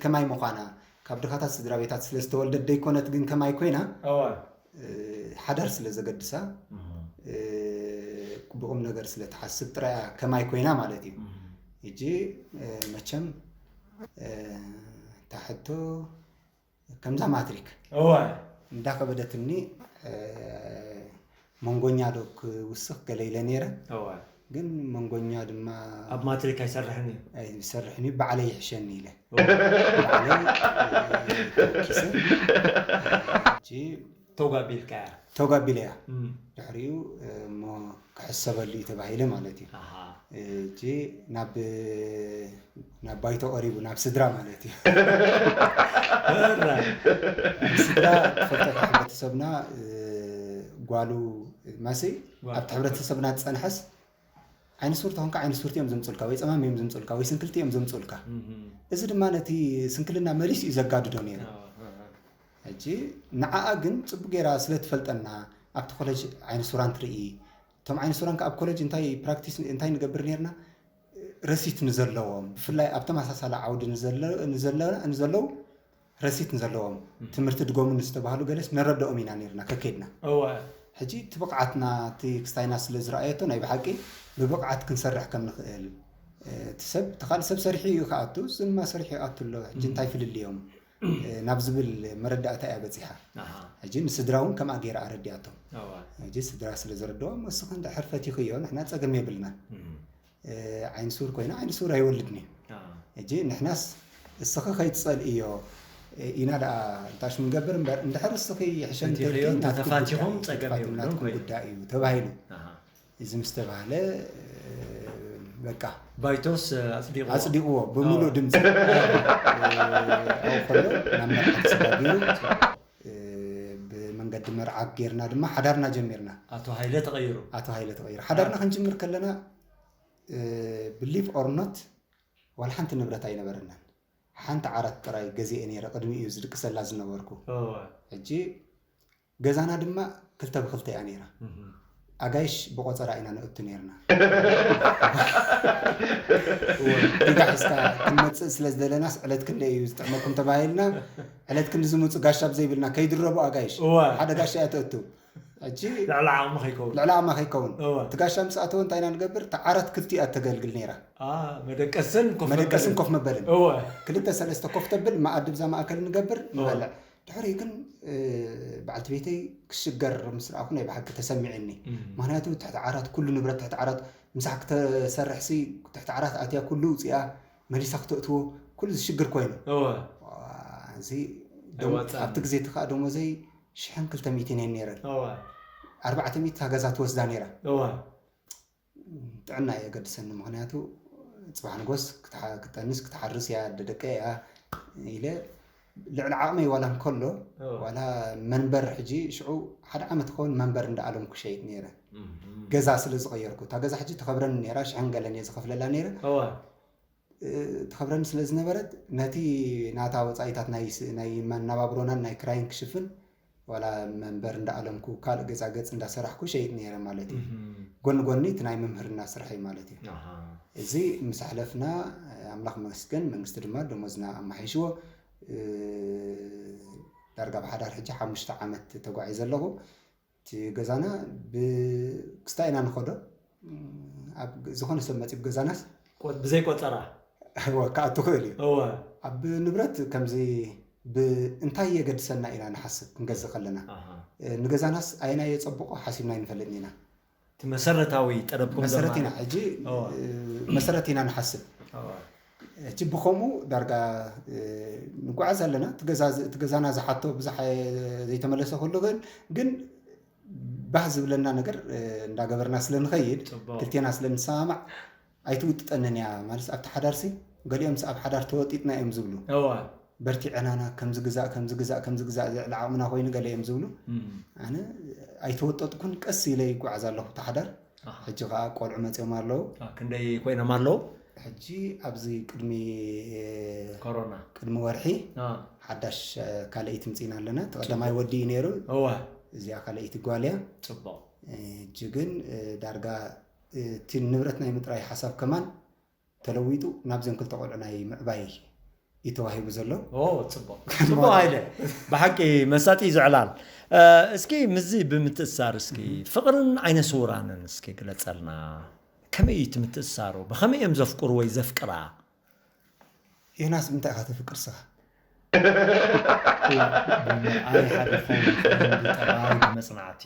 ከማይ ምኳና ካብ ድኻታት ስድራ ቤታት ስለ ዝተወልደት ደይኮነት ግን ከማይ ኮይና ሓዳር ስለ ዘገድሳ ብቁም ነገር ስለ ትሓስብ ጥራያ ከማይ ኮይና ማለት እዩ። ሕጂ መቸም ታሕቶ ከምዛ ማትሪክ እዋ እንዳከበደትኒ መንጎኛ ዶ ክውስኽ ገለ ኢለ ነይረ። እዋ ግን መንጎኛ ድማ ኣብ ማትሪክ ኣይሰርሕን እዩ። ኣይሰርሕን እዩ ባዕለይ ይሕሸኒ ኢለ ባዕለይ ተወኪሰ ሕጂ ተውጋቢልካ እያ። ተውጋቢለ እያ። እም፣ ድሕሪኡ እሞ ክሕሰበሉ እዩ ተባሂለ ማለት እዩ። ኣሃ። ሕጂ ናብ ናብ ባይቶ ቀሪቡ ናብ ስድራ ማለት እዩ። እራይ። ስድራ ትፈልጦ ካብ ሕብረተሰብና እ፣ ጓሉ ማሰይ ጓል። ኣብቲ ሕብረተሰብና ዝፀንሐስ ዓይነ ሱር ተኾንካ ዓይነ ሱርቲ እዮም ዘምፅልካ ወይ ፀማም እዮም ዘምፅልካ ወይ ስንክልቲ እዮም ዘምፅልካ። እም፣ እዚ ድማ ነቲ ስንክልና መሊስ እዩ ዘጋድዶ ነይሩ። ኣዎ፣ ኣዎ። ሕጂ ንዓኣ ግን ፅቡቅ ገይራ ስለ ትፈልጠና ኣብቲ ኮለጅ ዓይነ ሱራን ትርኢ። እቶም ዓይነ ሱራን ከዓ ኣብ ኮለጅ እንታይ ፕራክቲስ እንታይ ንገብር ነርና ረሲት ንዘለዎም ብፍላይ ኣብ ተመሳሳሊ ዓውዲ ንዘለ- ንዘለ- ንዘለዉ ረሲት ንዘለዎም ትምህርቲ ድገሙ ንዝተባህሉ ገለስ ነረድኦም ኢና ነርና ከከድና። እወ ሕጂ እቲ ብቕዓትና እቲ ክስታይና ስለ ዝረኣየቶ ናይ ብሓቂ ብብቕዓት ክንሰርሕ ከም ንኽእል እቲ ሰብ እቲ ካልእ ሰብ ሰሪሑ እዩ ክኣቱ እዚ ድማ ሰሪሑ ይኣቱ ኣሎ ሕጂ እንታይ ፍልልዮም ናብ ዝብል መረዳእታ እያ በፂሓ። ኣሃ፣ ሕጂ ንስድራ እውን ከምኣ ገይራ ኣረዲኣቶም። እወ ሕጂ ስድራ ስለ ዘረድኦም እስኺ እንድሕር ፈቲኽዮ ንሕና ፀገም የብልናን። እም፣ ዓይኒ ሱር ኮይና ዓይኒ ሱር ኣይወልድን እዩ። ኣሃ፣ ሕጂ ንሕናስ እስኺ ከይትፀልእዮ ኢና ደኣ እንታሽ ምንገብር እምበር እንድሕር እስኺ ይሕሸን ፈቲኽዮ ተልኪ ናትኩም እንተተፋቲኹም ጉዳይ እዩ፣ ፀገም ተፋቲኹም የብሉን ናትኩም ኮይኑ። ጉዳይ እዩ ተባሂሉ ኣሃ። እዚ ምስ ተባህለ በቃ ባይቶስ ኣፅዲቑ ኣፅዲቕዎ ብምሉእ ድምፂ ኣብኡ ከሎ ናብ መርዓ ተሰጋጊሩ ብመንገዲ መርዓ ጌርና ድማ ሓዳርና ጀሚርና። ኣቶ ሃይለ ተቐይሩ። ኣቶ ሃይለ ተቐይሩ ሓዳርና ክንጅምር ከለና ብሊቭ ኦር ኖት ዋላ ሓንቲ ንብረት ኣይነበረናን። ሓንቲ ዓራት ጥራይ ገዚኤ ነይረ ቅድሚኡ ዝድቅሰላ ዝነበርኩ። እወ ሕጂ ገዛና ድማ ክልተ ብክልተ እያ ነይራ። እም፣ ኣጋይሽ ብቆፀራ ኢና ነእቱ ነርና። ሪጋ ሒዝካ ክንመፅእ ስለ ዝደለናስ ዕለት ክንደይ እዩ ዝጥዕመኩም ተባሂልና ዕለት ክንዲ ዝምፁ ጋሻ ብዘይብልና ከይድረቡ ኣጋይሽ እወ ሓደ ጋሻ እያ ተእቱ። ሕጂ ልዕሊ ዓቕሚ ከይከውን። ልዕሊ ዓማ ከይከውን እወ እቲ ጋሻ ምስ ኣተወ እንታይ ኢና ንገብር እታ ዓራት ክልቲኣ ተገልግል ነይራ። ኣ፣ መደቀስን ኮፍ መደቀስን መበልን። ኮፍ መበልን እወ ክልተ ሰለስተ ኮፍ ተብል መኣዲ ብዛ ማእከል ንገብር ንበልዕ። ድሕሪ ግን እ፣ በዓልቲ ቤተይ ክሽገር ምስ ረኣኹ ናይ ብሓቂ ተሰሚዕኒ። እም፣ ምክንያቱ ትሕቲ ዓራት ኩሉ ንብረት ትሕቲ ዓራት ምሳሕ ክተሰርሕሲ ትሕቲ ዓራት ኣትያ ኩሉ ውፅኣ መሊሳ ክተእትዎ ኩሉ ዝሽግር ኮይኑ እወ ዋ፣ እዚ ደሞ- ኣይዋፅኣን። ኣብቲ ግዜ እቲ ከዓ ደሞዘይ ሽሕን ክልተ ሚእትን እየን ነይረን። እወ ኣርባዕተ ሚእቲ እታ ገዛ ትወስዳ ነይራ። እወ ጥዕና እየ ገድሰኒ ምክንያቱ ፅባሕ ንጎስ ክትሓ- ክጠንስ ክትሓርስ እያ ደደቀ እያ ኢለ ልዕሊ ዓቕመይ ዋላ እንከሎ፣ ዋላ መንበር፣ ሕጂ ሽዑ ሓደ ዓመት ክኸውን መንበር እንዳኣለምኩ ሸይጥ ነይረ። ገዛ ስለ ዝቐየርኩ፣ እታ ገዛ ሕጂ ትኸብረኒ ነይራ፣ ሽሕን ገለን እየ ዝኸፍለላ ነይረ። ትኸብረኒ ስለ ዝነበረት፣ ነቲ ናታ ወጻኢታት ናይ ስ-፣ ናይ መነባብሮናን ናይ ክራይን ክሽፍን፣ ዋላ መንበር እንዳኣለምኩ፣ ካልእ ገጻ ገጽ እንዳሰራሕኩ ሸይጥ ነይረ ማለት እዩ። ጎኒ ጎኒ እቲ ናይ መምህርና ስራሐይ ማለት እዩ። እዚ ምስ ኣሕለፍና፣ ኣምላኽ መስገን፣ መንግስቲ ድማ ደሞዝና ኣመሓይሽዎ። እ፣ ዳርጋ ብሓዳር ሕጂ ሓሙሽተ ዓመት ተጓዒዘ ኣለኹ። እቲ ገዛና ብ-፣ ክስታይ ኢና ንኸዶ። ኣብ ዝኾነ ሰብ መጺኡ ብገዛናስ ቆ-፣ ብዘይ ቆጸራ። እወ፣ ክኣቱ ክእል እዩ። እወ። ኣብ ንብረት ከምዚ ብ-፣ እንታይ የገድሰና ኢና ንሓስብ ክንገዝእ ከለና። ኣሃ። እ፣ ንገዛናስ ኣየናይ የጸብቆ ሓሲብና ኣይንፈልጥን ኢና። እቲ መሰረታዊ ጠለብኩም መሰረት ድማ ኢና። ሕጂ፣ እወ። እ፣ መሰረት ኢና ንሓስብ። እወ። ሕጂ ብኸምኡ ዳርጋ፣ እ፣ ንጓዓዝ ኣለና። እቲ ገዛ ዝ-፣ እቲ ገዛና ዝሓቶ ብዙሕ፣ እ፣ ዘይተመለሰ ክህሉ ይኽእል፣ ግን ባህ ዝብለና ነገር፣ እ፣ እንዳገበርና ስለ ንኸይድ፣ ጽቡቕ። ክልቴና ስለ ንሰማማዕ፣ ኣይትውጥጠንን እያ። ማለት ኣብቲ ሓዳርሲ፣ ገሊኦምስ ኣብ ሓዳር ተወጢጥና እዮም ዝብሉ። እወ። በርቲዐናና፣ ከምዚ ግዛእ፣ ከምዚ ግዛእ፣ ከምዚ ግዛእ፣ ልዕሊ ዓቕምና ኮይኑ ገለ እዮም ዝብሉ። እም። ኣነ ኣይተወጠጥኩን፣ ቀስ ኢለ ይጓዓዝ ኣለኹ እቲ ሓዳር። ኣሃ። ሕጂ ኸኣ ቆልዑ መጺኦም ኣለዉ። አ፣ ክንደይ ኮይኖም ኣለዉ? ሕጂ ኣብዚ ቅድሚ፣ ኮሮና። ቅድሚ ወርሒ አ። ሓዳሽ፣ እ፣ ካልኣይቲ ምጺእና ኣለና። እቲ ቀዳማይ ወዲ እዩ ነይሩ። እወ። እዚኣ ካልኣይቲ ጓል እያ። ጽቡቕ። እ፣ ሕጂ ግን፣ እ፣ ዳርጋ፣ እ፣ እቲ ንብረት ናይ ምጥራይ ሓሳብ ከማን ተለዊጡ ናብዘን ክልተ ቆልዑ ናይ ምዕባይ እዩ ተዋሂቡ ዘሎ። ኦ፣ ጽቡቕ። ጽቡቕ ሃይለ። ብሓቂ መሳጢ እዩ ዝዕላል። እ፣ እስኪ ምስዚ ብምትእሳር እስኪ እህ። ፍቕርን ዓይነ ስውራንን እስኪ ግለጸልና። ከመይ እዩ እቲ ምትእሳሩ? ብኸመይ እዮም ዘፍቅሩ ወይ ዘፍቅራ? ዮናስ፣ ብምንታይ ኢኻ ተፍቅር ስኻ? ብምርኣይ ሓደ ፎን፣ ብጠባይ፣ ብመጽናዕቲ፣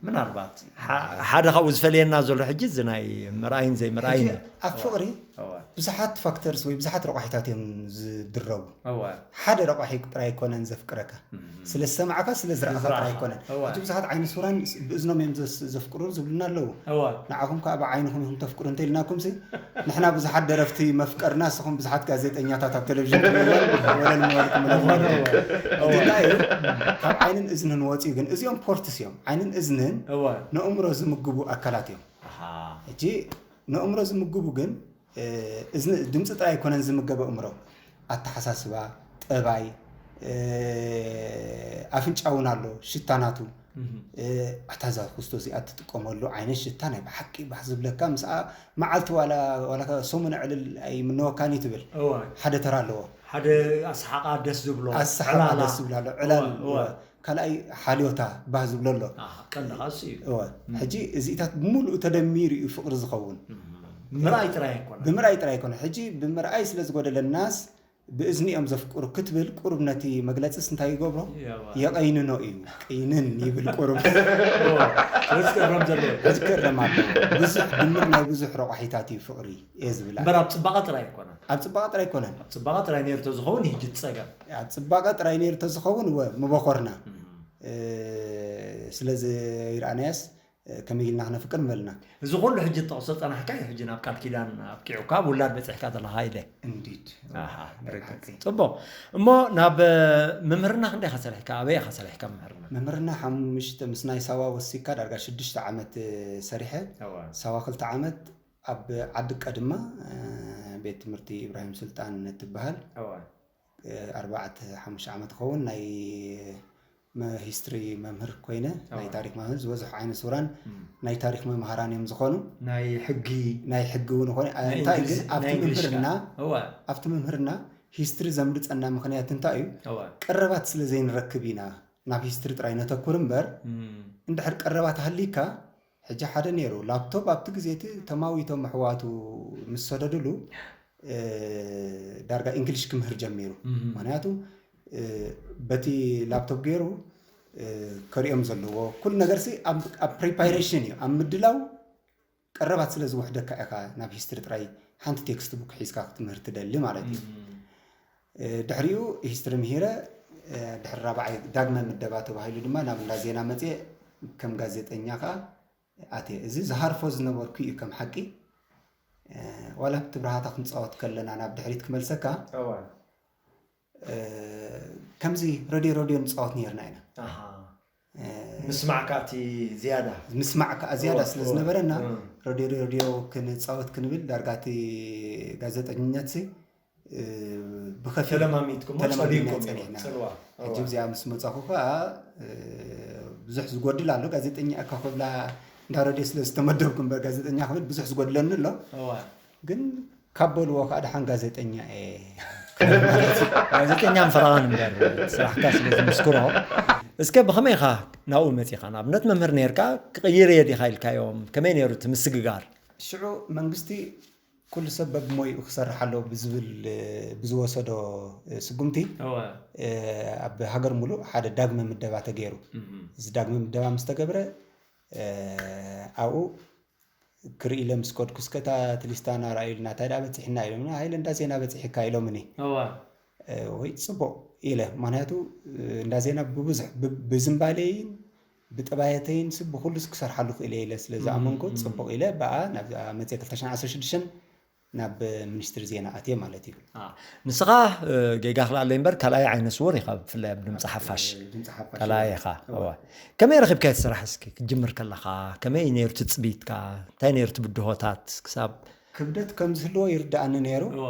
ምናልባት ሓ-፣ ሓደ ካብኡ ዝፈልየና ዘሎ ሕጂ እዚ ናይ ምርኣይን ዘይምርኣይን ሕጂ እዩ። ኣብ ፍቕሪ እወ። ብዙሓት ፋክተርስ ወይ ብዙሓት ረቋሒታት እዮም ዝድረቡ። እወ። ሓደ ረቋሒ ጥራይ ኣይኮነን ዘፍቅረካ። እም። ስለ ዝሰማዕካ፣ ስለ ዝረኣኻ ዝረኣኻ። ጥራይ ኣይኮነን። እወ። ሕጂ ብዙሓት ዓይነ ስውራን ስ-፣ ብእዝኖም እዮም ዘስ-፣ ዘፍቅሩ ዝብሉና ኣለዉ። እወ። ንዓኹም ከኣ ብዓይንኹም ኢኹም ተፍቅሩ እንተኢልናኩምሲ፣ ንሕና ብዙሓት ደረፍቲ መፍቀርና፣ ንስኹም ብዙሓት ጋዜጠኛታት ኣብ ቴሌቪዥን ትርእይዎም፣ ወለል ምበልኩም ኣለኹም። እወ፣ እወ። ሕጂ እንታይ እዩ? ካብ ዓይንን እዝንን ወፂኡ ግን፣ እዚኦም ፖርትስ እዮም። ዓይንን እዝንን እወ። ነእምሮ ዝምግቡ ኣካላት እዮም። ኣሃ። ሕጂ ነእምሮ ዝምግቡ ግን፣ እ፣ እዝኒ፣ ድምፂ ጥራይ ኣይኮነን ዝምገብ ኣእምሮ። ኣተሓሳስባ፣ ጠባይ፣ እ፣ ኣፍንጫ እውን ኣሎ፣ ሽታ ናቱ። እህ። እ፣ ኣታ እዛ ኩስቶ እዚኣ እትጥቀመሉ ዓይነት ሽታ ናይ ብሓቂ ባህ ዝብለካ፣ ምስኣ መዓልቲ ዋላ፣ ዋላ ሰሙን ዕልል ኣይምነወካን እዩ ትብል። እወ። ሓደ ተራ ኣለዎ። ሓደ ኣሰሓቓ ደስ ዝብሎ፣ ኣሰሓቓ ዕላላ። ደስ ዝብላ ኣሎ፣ ዕላል፣ እወ፣ እወ። እወ። ካልኣይ ሓልዮታ ባህ ዝብሎ ኣሎ። ኣሃ፣ ቀንዲ ኻስ እዩ። እወ። እም። ሕጂ እዚኢታት ብምሉኡ ተደሚሩ እዩ ፍቕሪ ዝኸውን። እም። ምርኣይ ጥራይ ኣይኮነን። ብምርኣይ ጥራይ ኣይኮነን። ሕጂ ብምርኣይ ስለ ዝጎደለናስ ብእዝኒ እዮም ዘፍቅሩ ክትብል ቁሩብ ነቲ መግለጽስ እንታይ ይገብሮ? የባ። የቐይንኖ እዩ። ቅይንን ይብል ቁሩብ። እወ። ስለዚ ክእረም ዘለዎ። ሕጂ ክእረም ኣለዎ። ብዙሕ ድምር ናይ ብዙሕ ረቋሒታት እዩ ፍቕሪ እየ ዝብል። እምበር ኣብ ጽባቐ ጥራይ ኣይኮነን። ኣብ ጽባቐ ጥራይ ኣይኮነን። ኣብ ጽባቐ ጥራይ ነይሩ ተዝኸውን ይህጂ ጸገም። ኣብ ጽባቐ ጥራይ ነይሩ ተዝኸውን እወ ምበኾርና። እም። እ፣ ስለ ዘይረኣናያስ፣ እ፣ ከመይ ኢልና ክነፍቅር ምበልና። እዚ ኩሉ ሕጂ እትጠቕሶ ጸናሕካ እዩ፣ ሕጂ ናብ ቃል ኪዳን ኣብቂዑካ፣ ኣብ ውላድ በጺሕካ ዘለኻ ኢለ። እንዲድ። ኣሃ፣ ናይ ርግጽ። ብሓቂ። ጽቡቕ። እሞ ናብ፣ እ፣ ምምህርና ክንደይ ኢኻ ሰሪሕካ? ኣበይ ኢኻ ሰሪሕካ ምምህርና? ምምህርና ሓሙሽተ፣ ምስ ናይ ሳዋ ወሲካ ዳርጋ ሽዱሽተ ዓመት፣ እ፣ ሰሪሐ። እወ። ሳዋ ክልተ ዓመት፣ ኣብ ዓዲ ቀድማ፣ እ፣ ቤት ትምህርቲ ኢብራሂም ሱልጣን እትበሃል። እወ። እ፣ ኣርባዕተ ሓሙሽተ ዓመት ክኸውን ናይ መ-፣ ሂስትሪ መምህር ኮይነ፣ ናይ ኣዎ። ታሪኽ መምህር ዝበዝሑ ዓይነ ስውራን እም። ናይ ታሪኽ መምሃራን እዮም ዝኾኑ። ናይ ሕጊ ናይ ሕጊ እውን ኾነ፣ እ፣ ናይ እንታይ እንግሊዝ-፣ ግን ኣብቲ ናይ እንግሊዝ ምምህርና፣ ቃል። እወ። ኣብቲ ምምህርና ሂስትሪ ዘምልጸና ምኽንያት እንታይ እዩ? እወ። ቀረባት ስለ ዘይንረክብ ኢና ናብ ሂስትሪ ጥራይ ነተኩር እምበር፣ እም። እንድሕር ቀረባት ሃሊካ፣ ሕጂ ሓደ ነይሩ፣ ላፕቶፕ ኣብቲ ግዜ እቲ ተማዊቶም ኣሕዋቱ ምስ ሰደዱሉ፣ እ፣ ዳርጋ እንግሊሽ ክምህር ጀሚሩ። እም። ምኽንያቱ፣ እ፣ በቲ ላፕቶፕ ገይሩ፣ እ፣ ከሪኦም ዘለዎ ኩሉ ነገርሲ ኣብ፣ ኣብ ፕሪፓሬሽን እዩ፣ ኣብ ምድላው ቀረባት ስለ ዝውሕደካ ኢኻ ናብ ሂስትሪ ጥራይ ሓንቲ ቴክስት ቡክ ሒዝካ ክትምህር ትደሊ ማለት እዩ። እም። እ፣ ድሕሪኡ ሂስትሪ ምሂረ፣ እ፣ ድሕሪ ራብዓይ ዳግመ ምደባ ተባሂሉ ድማ ናብ እንዳ ዜና መጽየ ከም ጋዜጠኛ ከኣ ኣትየ። እዚ ዝሃርፎ ዝነበርኩ እዩ ከም ሓቂ። እ፣ ዋላ ኣብቲ ብርሃታ ክንጻወት ከለና ናብ ድሕሪት ክመልሰካ፣ እዋ። እ፣ ከምዚ ረድዮ ረድዮ ንፃወት ነርና ኢና። ምስማዕካ እቲ ዝያዳ ምስማዕ ከዓ ዝያዳ ስለ ዝነበረና ረድዮ ረድዮ ክንፃወት ክንብል ዳርጋ እቲ ጋዜጠኝነት ብኸፊል ተለማሚትኩም ተለማሚድና ጸሊእኩም ጸኒሕና። ጽልዋ ሕጂ እዚኣ ምስ መፃኹ ከዓ ብዙሕ ዝጎድል ኣሎ። ጋዜጠኛ እካ ክብላ እንዳ ረድዮ ስለ ዝተመደብኩ እምበር ጋዜጠኛ ክብል ብዙሕ ዝጎድለኒ ኣሎ። እዋ ግን ካብ በልዎ ከዓ ደሓን ጋዜጠኛ እየ። ጋዜጠኛን ፈረቓን እምበር ስራሕካ ስለ ዝምስክሮ። እስከ ብኸመይ ኢኻ ናብኡ መፂኻ? ንኣብነት መምህር ነርካ፣ ክቕይር እየ ዲኻ ኢልካዮም? ከመይ ነይሩ እቲ ምስግጋር? ሽዑ መንግስቲ ኩሉ ሰብ በብሞይኡ ክሰርሕ ኣለዎ ብዝብል ብዝወሰዶ ስጉምቲ እዋ ኣብ ሃገር ሙሉእ ሓደ ዳግመ ምደባ ተገይሩ። እዚ ዳግመ ምደባ ምስ ተገብረ ኣብኡ ክርኢ ኢለ ምስ ከድኩ እስከ እታ እቲ ሊስታ እናረኣዩልና እንታይ ደኣ በፂሕና ኢሎምና ሃይለ እንዳ ዜና በፂሕካ ኢሎምኒ። እዋ ወይ ፅቡቕ ኢለ ምክንያቱ እንዳ ዜና ብብዙሕ ብ- ብዝምባሌይን ብጠባየተይን ስ ብኩሉስ ክሰርሓሉ ክእል እየ ኢለ ስለ ዝኣመንኩ ፅቡቕ ኢለ ብኣ ናብ መፅየ ክልተ ሽሕን ዓሰርተ ሽዱሽተን ናብ ሚኒስትሪ ዜና ኣትየ ማለት እዩ። ንስኻ ጌጋ ክልኣለይ እምበር ካልኣይ ዓይነ ስውር ኢኻ፣ ብፍላይ ኣብ ድምፂ ሓፋሽ ድምፂ ሓፋሽ ካልኣይ ኢኻ። እዋ። ከመይ ረኺብካዮ እቲ ስራሕ? እስኪ ክትጅምር ከለኻ ከመይ እዩ ነይሩ ትፅቢትካ? እንታይ ነይሩ እቲ ብድሆታት? ክሳብ ክብደት ከም ዝህልዎ ይርድኣኒ ነይሩ። እዋ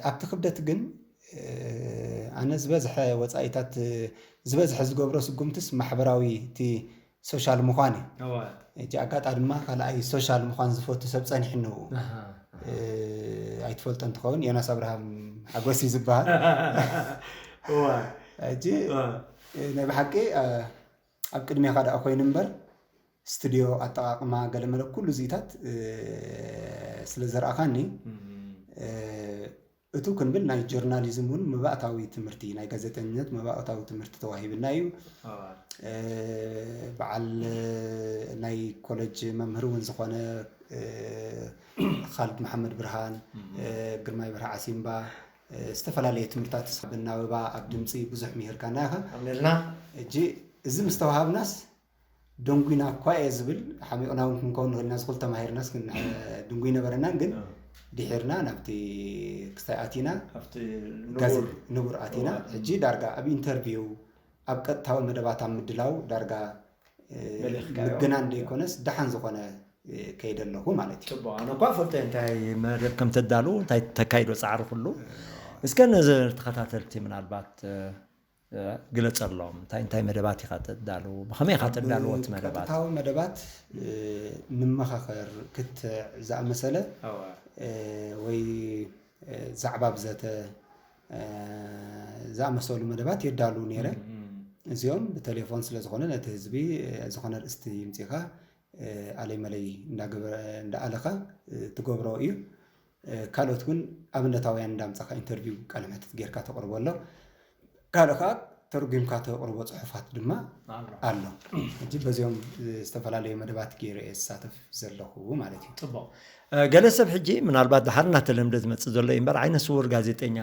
ኣብቲ ክብደት ግን ኣነ ዝበዝሐ ወፃኢታት ዝበዝሐ ዝገብሮ ስጉምትስ ማሕበራዊ እቲ ሶሻል ምዃን እዩ። እዋ ሕጂ ኣጋጣ ድማ ካልኣይ ሶሻል ምዃን ዝፈቱ ሰብ ፀኒሕኒ ብኡ። ኣይትፈልጦ እንትኸውን ዮናስ ኣብርሃም ሓጎስ እዩ ዝበሃል። እዋ ሕጂ ናይ ብሓቂ ኣብ ቅድሜኻ ደኣ ኮይኑ እምበር ስቱድዮ ኣጠቓቕማ ገለመለ ኩሉ እዚታት ስለ ዘርኣኻኒ እቱ ክንብል ናይ ጆርናሊዝም እውን መባእታዊ ትምህርቲ ናይ ጋዜጠኝነት መባእታዊ ትምህርቲ ተዋሂብና እዩ። በዓል ናይ ኮለጅ መምህር እውን ዝኾነ ካልድ መሓመድ ብርሃን፣ ግርማይ በርሀ ዓሲምባ ዝተፈላለየ ትምህርታት ብናበባ ኣብ ድምፂ ብዙሕ ምሂርካና ኢኻ። ኣሜልና እጂ እዚ ምስ ተዋሃብናስ ደንጉይና እኳ እየ ዝብል ሓሚቕና እውን ክንከውን ንኽእልና ዝኽእል ተማሂርናስ ድንጉይ ነበረናን ግን ድሒርና ናብቲ ክስታይ ኣቲና ኣብቲ ጋዝ- ንቡር ንቡር ኣቲና እዋ። ሕጂ ዳርጋ ኣብ ኢንተርቪው ኣብ ቀጥታዊ መደባት ኣብ ምድላው ዳርጋ እ፣ መሊኽካዮ። ምግናን ዘይኮነስ ደሓን ዝኾነ እ፣ ከይደ ኣለኹ ማለት እዩ። ፅቡቅ ኣነ እኳ ፈልጠ እንታይ መደብ ከም ተዳሉ እንታይ ተካይዶ ፃዕሪ ኩሉ እስከ ነዚ ተኸታተልቲ ምናልባት እ፣ እ፣ ግለፀሎም እንታይ እንታይ መደባት ኢኻ ተዳሉ ብኸመይ ኢኻ ተዳልዎ እቲ መደባት ቀጥታዊ መደባት እ፣ ንመኻኸር ክትዕ ዝኣመሰለ ኣዋ እ፣ ወይ እ፣ ዛዕባ ብዘተ እ፣ ዝኣመሰሉ መደባት የዳሉ ነይረ። እዚኦም ብቴሌፎን ስለ ዝኾነ ነቲ ህዝቢ እ፣ ዝኾነ ርእስቲ ይምፂኻ እ፣ ኣለይ መለይ እንዳገበረ እንዳኣለኻ እ፣ ትገብሮ እዩ። እ፣ ካልኦት እውን ኣብነታውያን እንዳምፃኻ ኢንተርቪው ቃለ መሕትት ጌርካ ተቕርቦ ኣሎ። ካልእ ከዓ ተርጉምካ ተቕርቦ ፅሑፋት ድማ ኣሎ። ሕጂ በዚኦም ዝተፈላለዩ መደባት ገይረ እየ ዝሳተፍ ዘለኹ ማለት እዩ። ፅቡቅ ገለ ሰብ ሕጂ ምናልባት ድሓር እናተለምደ ዝመፅእ ዘሎ እዩ እምበር ዓይነ ስውር ጋዜጠኛ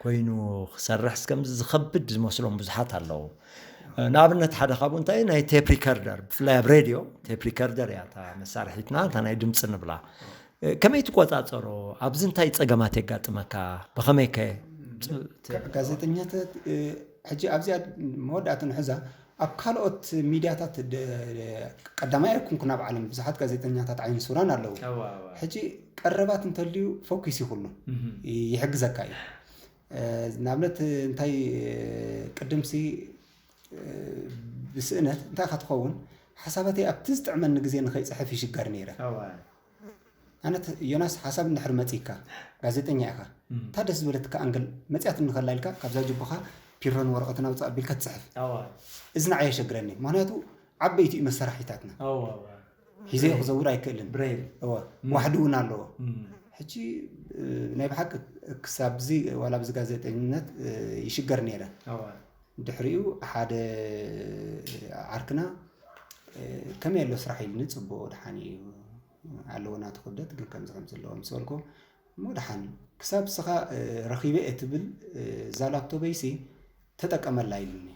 ኮይኑ ክሰርሕ እስከምዚ ዝኸብድ ዝመስሎም ብዙሓት ኣለዉ። ንኣብነት ሓደ ካብኡ እንታይ ናይ ቴፕ ሪከርደር ብፍላይ ኣብ ሬድዮ ቴፕ ሪከርደር እያ እታ መሳርሒትና እታ ናይ ድምፂ ንብላ። ከመይ ትቆፃፀሮ? ኣብዚ እንታይ ፀገማት የጋጥመካ? ብኸመይ ከ ጋዜጠኛታት ሕጂ ኣብዚኣ መወዳእቲ ንሕዛ ኣብ ካልኦት ሚድያታት ቀዳማይ ኣይኮንኩ ናብ ዓለም ብዙሓት ጋዜጠኛታት ዓይኒ ሱራን ኣለዉ። ሕጂ ቀረባት እንተልዩ ፎኪስ ይኹሉ ይሕግዘካ እዩ። ንኣብነት እንታይ ቅድምሲ ብስእነት እንታይ ኢኻ ትኸውን ሓሳባተይ ኣብቲ ዝጥዕመኒ ግዜ ንኸይፅሕፍ ይሽገር ነይረ። ኣነ ዮናስ ሓሳብ እንድሕር መፂካ ጋዜጠኛ ኢኻ እታ ደስ ዝበለትካ ኣንግል መፅያት እንኸላ ኢልካ ካብዛ ጅቦኻ ፒሮን ወረቐትን ኣውፅእ ኣቢልካ ትፅሕፍ። እዚ ንዓይ የሸግረኒ ምክንያቱ ዓበይቲ እዩ መሰራሒታትና ሒዘዮ ክዘውር ኣይክእልን። ብሬል እወ ዋሕዲ እውን ኣለዎ። ሕጂ ናይ ብሓቂ ክሳብ እዚ ዋላ ብዚ ጋዜጠኝነት ይሽገር ነይረ። ድሕሪኡ ሓደ ዓርክና ከመይ ኣሎ ስራሕ ኢልኒ ፅቡቅ ድሓን እዩ ኣለዎ ናቱ ክብደት ግን ከምዚ ከምዚ ኣለዎ ምስ በልኩ እሞ ድሓን ክሳብ ስኻ ረኺበ እየ ትብል እዛ ላፕቶበይሲ ተጠቀመላ ኢሉኒ።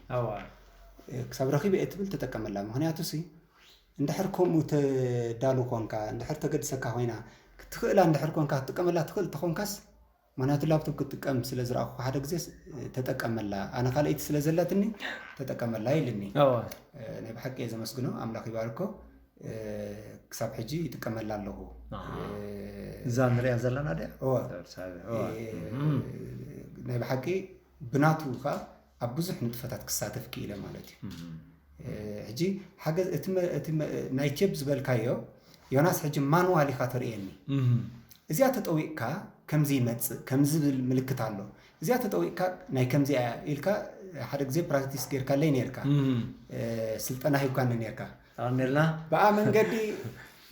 ክሳብ ረኺበ እየ ትብል ተጠቀመላ ምክንያቱ ሲ እንድሕር ከምኡ ተዳሉ ኮንካ እንድሕር ተገድሰካ ኮይና ክትኽእላ እንድሕር ኮንካ ክትጥቀመላ ትኽእል ተኾንካስ ምክንያቱ ላፕቶፕ ክትጥቀም ስለ ዝረኣኹ ሓደ ግዜ ስ- ተጠቀመላ፣ ኣነ ካልኣይቲ ስለ ዘለትኒ ተጠቀመላ ኢልኒ። እወ እ፣ ናይ ብሓቂ እየ ዘመስግኖ፣ ኣምላኽ ይባርኮ። እ፣ ክሳብ ሕጂ ይጥቀመላ ኣለኹ። ኣሃ። እ፣ እዛ ንሪኣ ዘለና ድያ እወ ሳቢ እወ እ፣ ናይ ብሓቂ ብናቱ ከዓ ኣብ ብዙሕ ንጥፈታት ክሳተፍ ክኢለ ማለት እዩ። እ፣ ሕጂ ሓገዝ እቲ መ- እቲ መ- ናይ ቴፕ ዝበልካዮ ዮናስ፣ ሕጂ ማንዋል ኢኻ ተርእየኒ። እም እዚኣ ተጠዊቕካ ከምዚ ይመፅእ ከምዚ ዝብል ምልክት ኣሎ፣ እዚኣ ተጠዊቕካ ናይ ከምዚ እያ ኢልካ ሓደ ግዜ ፕራክቲስ ጌርካለይ ነርካ። እም እ፣ ስልጠና ሂብካኒ ነርካ። ኣቐኒልና ብኣ መንገዲ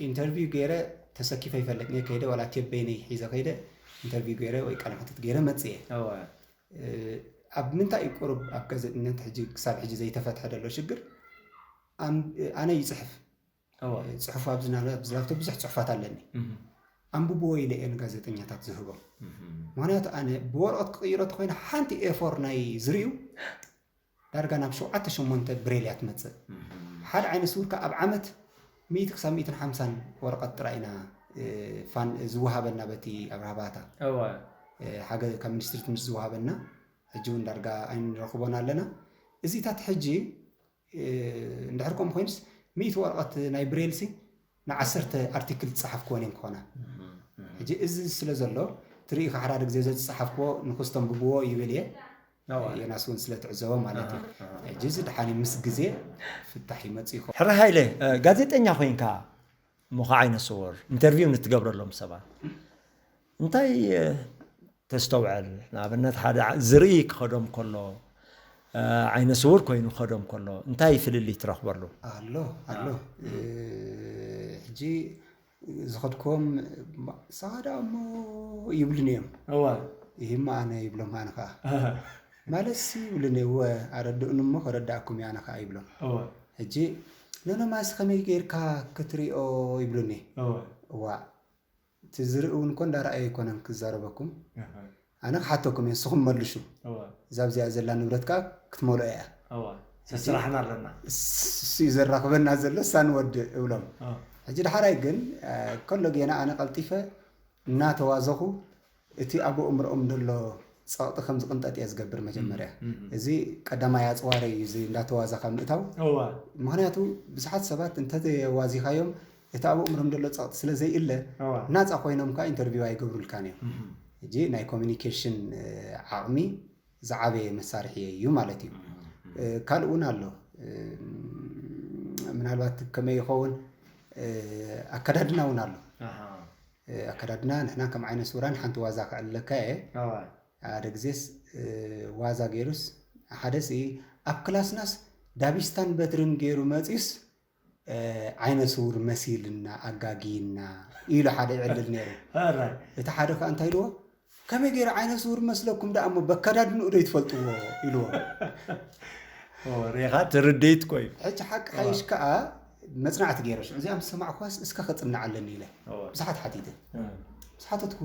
ኢንተርቪው ገይረ ተሰኪፈ ይፈልጥ እየ። ከይደ ዋላ ቴፕ በይነይ ሒዘ ከይደ ኢንተርቪው ገይረ ወይ ቃለ መሕትት ገይረ መፅየ። እወ እ፣ ኣብ ምንታይ እዩ ቁሩብ ኣብ ጋዜጠኝነት ሕጂ ክሳብ ሕጂ ዘይተፈትሐ ዘሎ ሽግር? ኣም- ኣነ ይፅሕፍ። እወ ፅሑፍ ኣብዚ ና- ኣብዚ ላፕቶፕ ብዙሕ ፅሑፋት ኣለኒ። እም ኣንብብዎ ኢለ እየ ንጋዜጠኛታት ዝህቦም። እም ምክንያቱ ኣነ ብወረቐት ክቕይሮ ተኮይነ ሓንቲ ኤፎር ናይ ዝርእዩ ዳርጋ ናብ ሸውዓተ ሸሞንተ ብሬል እያ ትመፅእ። ሓደ ዓይነ ስውር ከዓ ኣብ ዓመት ሚእቲ ክሳብ ሚእትን ሓምሳን ወረቐት ጥራይ ኢና እ፣ ፋን ዝወሃበና በቲ ኣብርሃ ባታ እወ እ፣ ሓገ ካብ ሚኒስትሪ ትምህርቲ ዝወሃበና፣ ሕጂ እውን ዳርጋ ኣይንረኽቦን ኣለና። እዚታት ሕጂ እ፣ እንድሕር ከምኡ ኮይኑስ ሚእቲ ወረቐት ናይ ብሬልሲ ንዓሰርተ ኣርቲክል ዝፀሓፍክወን እየን ክኾና። ሕጂ እዚ ስለ ዘሎ ትርኢ ከዓ ሓደ ግዜ ዘዝፀሓፍክዎ ንክስተንብብዎ ይብል እየ። እወ ዮናስ እውን ስለ ትዕዘቦ ማለት እዩ። ሕጂ እዚ ድሓን እዩ፣ ምስ ግዜ ፍታሕ ይመፅእ ይኸውን። ሕረ ሃይለ እ፣ ጋዜጠኛ ኮይንካ እሞ ከዓ ዓይነ ስውር ኢንተርቪው ንትገብረሎም ሰባት እንታይ እ፣ ተስተውዕል? ንኣብነት ሓደ ዓ- ዝርኢ ክኸዶም ከሎ እ፣ ዓይነ ስውር ኮይኑ ክኸዶም ከሎ እንታይ ፍልልይ ትረኽበሉ? ኣሎ ኣሎ እ፣ ሕጂ ዝኸድኮም ሳዳ እሞ ይብሉን እዮም። እወ ይህማ ኣነ ይብሎም ኣነ ከዓ ማለት ሲ ይብሉን እወ ኣረድኡን እሞ ከረዳእኩም እዩ ኣነ ከዓ ይብሎም። እወ ሕጂ ኖኖማስ ከመይ ጌርካ ክትሪኦ ይብሉኒ። እወ እዋ እቲ ዝርኢ እውን እኮ እንዳረኣየ ኣይኮነን ክዛረበኩም። ኣነ ክሓተኩም እየ ንስኹም መልሹ። እወ እዛ ኣብዚኣ ዘላ ንብረት ከዓ ክትመልኦ እያ። እወ ሰስራሕና ኣለና። እሱ እዩ ዘራኽበና ዘሎ እሳ ንወድእ እብሎም። እወ ሕጂ ዳሕራይ ግን እ፣ ከሎ ጌና ኣነ ቀልጢፈ እናተዋዘኹ እቲ ኣብ ኣእምሮኦም ዘሎ ፀቕጢ ከም ዝቕንጠጥ እየ ዝገብር መጀመርያ። እዚ ቀዳማይ ኣፅዋረይ እዩ፣ እዚ እንዳተዋዛኻ ምእታው። እወ ምክንያቱ ብዙሓት ሰባት እንተዘየዋዚኻዮም እቲ ኣብ ኣእምሮም ዘሎ ፀቕጢ ስለ ዘይእለ እወ ናፃ ኮይኖም ከዓ ኢንተርቪው ኣይገብሩልካን እዮም። ሕጂ ናይ ኮሚኒኬሽን እ፣ ዓቕሚ ዝዓበየ መሳርሒ እዩ ማለት እዩ። እ፣ ካልእ እውን ኣሎ። እ፣ ምናልባት ከመይ ይኸውን እ፣ ኣከዳድና እውን ኣሎ። ኣሃ እ፣ ኣከዳድና ንሕና ከም ዓይነ ስውራን ሓንቲ ዋዛ ክዕልለካ እየ። እወ ሓደ ግዜስ እ፣ ዋዛ ገይሩስ ሓደ ሲ ኣብ ክላስናስ ዳቢስታን በትርን ገይሩ መፂኡስ እ፣ ዓይነ ስውር መሲልና ኣጋጊና ኢሉ ሓደ ይዕልል ነይሩ። ሕራይ እቲ ሓደ ከዓ እንታይ ኢልዎ፣ ከመይ ገይሩ ዓይነ ስውር መስለኩም ደኣ እሞ በከዳድንኡ ዶ ይትፈልጥዎ ኢልዎ። እወ ሪኻ ትርድኢት ኮዩ ሕጂ ሓቂ ሓይሽ ከዓ መፅናዕቲ ገይረ ሽዑ እዚኣ ምስ ሰማዕኳስ እስከ ከፅናዕ ኣለኒ ኢለ እወ ብዙሓት ሓቲተ እ ምስ ሓተትኩ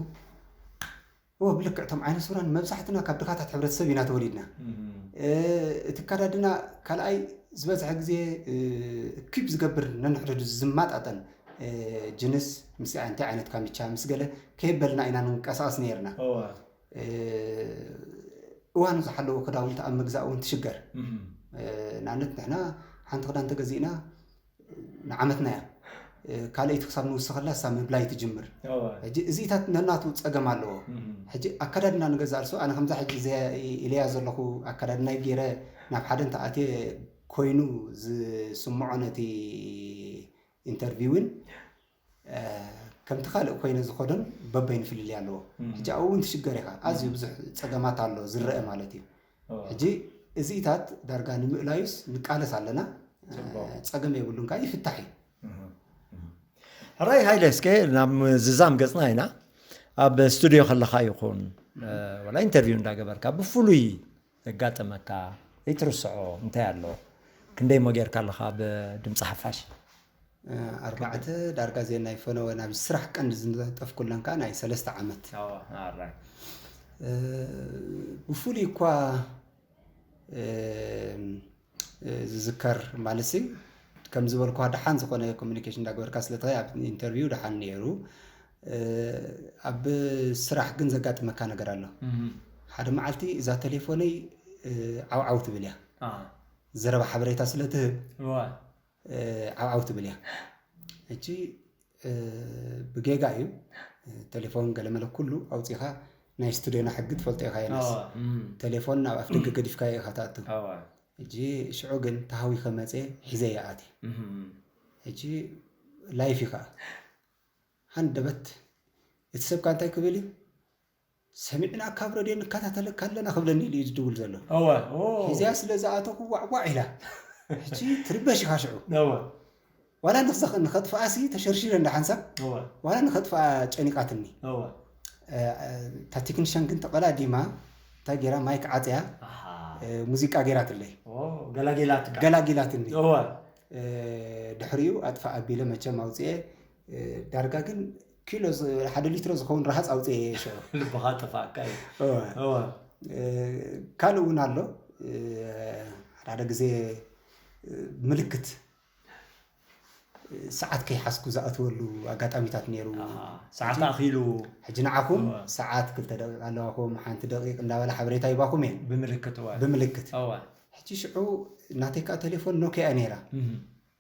እወ ብልክዕ እቶም ዓይነ ስውራን መብዛሕትና ካብ ድኻታት ሕብረተሰብ ኢና ተወሊድና። እም እ፣ እቲ ኣከዳድና ካልኣይ ዝበዝሐ ግዜ እ፣ ኪፕ ዝገብር ነንሕድሕዱ ዝማጣጠን እ፣ ጅንስ ምስ እንታይ ዓይነት ካምቻ ምስ ገለ ከየበልና ኢና ንንቀሳቐስ ነይርና። እወ እ፣ እዋኑ ዝሓለዎ ክዳውንቲ ኣብ ምግዛእ እውን ትሽገር። እም እ፣ ንኣብነት ንሕና ሓንቲ ክዳን ተገዚእና ንዓመትና እያ እ፣ ካልኣይቲ ክሳብ ንውስኸላ እሳ ምብላይ ትጅምር። እወ ሕጂ እዚታት ነናቱ ፀገም ኣለዎ። እም ሕጂ ኣከዳድና ንገዛእ ርእሱ ኣነ ከምዛ ሕጂ ዘ- ኢለያ ዘለኹ ኣከዳድናይ ገይረ ናብ ሓደ እንተኣትየ ኮይኑ ዝስምዖ ነቲ ኢንተርቪውን እ፣ ከምቲ ካልእ ኮይነ ዝኸዶን በበይኑ ፍልልይ ኣለዎ። ሕጂ ኣብኡ እውን ትሽገር ኢኻ። ኣዝዩ ብዙሕ ፀገማት ኣሎ ዝረአ ማለት እዩ። ሕጂ እዚታት ዳርጋ ንምእላዩስ ንቃለስ ኣለና። ጸገም የብሉን፣ ከዓ ይፍታሕ እዩ። ሕራይ ሃይለ፣ እስከ ናብ ምዝዛም ገጽና ኢና። ኣብ ስቱድዮ ከለኻ ይኹን ዋላ ኢንተርቪው እንዳገበርካ ብፍሉይ ዘጋጠመካ ዘይትርስዖ እንታይ ኣሎ? ክንደይ እሞ ጌርካ ኣለኻ ብድምፂ ሓፋሽ? ኣርባዕተ ዳርጋ ዜና ይፈነወ ናብ ስራሕ ቀንዲ ዝነጠፍኩለን ከዓ ናይ ሰለስተ ዓመት። ብፍሉይ እኳ ዝዝከር ማለት ሲ ከም ዝበልኳ ደሓን ዝኾነ ኮሚኒኬሽን እንዳገበርካ ስለተ ኣብ ኢንተርቪው ደሓን ነይሩ። ኣብ ስራሕ ግን ዘጋጥመካ ነገር ኣሎ። ሓደ መዓልቲ እዛ ቴሌፎነይ ዓውዓው ትብል እያ። ዘረባ ሓበሬታ ስለ ትህብ ዓብዓብ ትብል እያ። እቺ ብጌጋ እዩ። ቴሌፎን ገለመለ ኩሉ ኣውፂኻ ናይ ስቱዲዮና ሕጊ ትፈልጦ ኢኻ። የነስ ቴሌፎን ናብ ኣፍ ደገ ገዲፍካ ኢኻ ትኣቱ። እጂ ሽዑ ግን ተሃዊኸ መፀ ሒዘ ይኣት። እጂ ላይፍ ኢኻ ሃንደበት እቲ ሰብካ እንታይ ክብል እዩ? ሰሚዕና ካብ ረድዮ ንከታተለካ ኣለና ክብለኒ ኢሉ እዩ ዝድውል ዘሎ። እወ። ኦ። ሒዝያ ስለ ዝኣተኹ ዋዕዋዕ ኢላ። ሕጂ ትርበሽ ኢኻ ሽዑ። እወ። ዋላ ንኽዘኽ-፣ ንኸጥፍኣሲ ተሸርሺረ እንዳ ሓንሳብ። እወ። ዋላ ንኸጥፍኣ ጨኒቃትኒ። እወ። እ፣ እ፣ እታ ቴክኒሻን ግን ተቐዳዲማ እንታይ ገይራ ማይክ ዓጽያ፣ ኣሃ። እ፣ ሙዚቃ ገይራትለይ። ኦ፣ ገላጊላትካ። ገላጊላትኒ። እወ። እ፣ ድሕሪኡ ኣጥፋእ ኣቢለ መቸም ኣውፅኤ፣ እ፣ ዳርጋ ግን ኪሎ ዝ-፣ ሓደ ሊትሮ ዝኸውን ረሃፅ ኣውፅኤ ሽዑ። ልብኻ ጠፋእካ እዩ። እወ። እወ። እ፣ ካልእ እውን ኣሎ። እ፣ ሓደ ሓደ ግዜ፣ እ፣ ምልክት፣ እ፣ ሰዓት ከይሓዝኩ ዝኣትወሉ ኣጋጣሚታት ነይሩ። ኣሃ፣ ሰዓት ኣኺሉ። ሕጂ ንዓኹም እወ። ሰዓት ክልተ ደቂቕ ኣለዋኹም፣ ሓንቲ ደቂቕ እንዳበለ ሓበሬታ ይባኹም እየን። ብምልክት፣ እወ። ብምልክት። እወ። ሕጂ ሽዑ ናተይ ከዓ ቴሌፎን ኖኪያ እያ ነይራ። እም።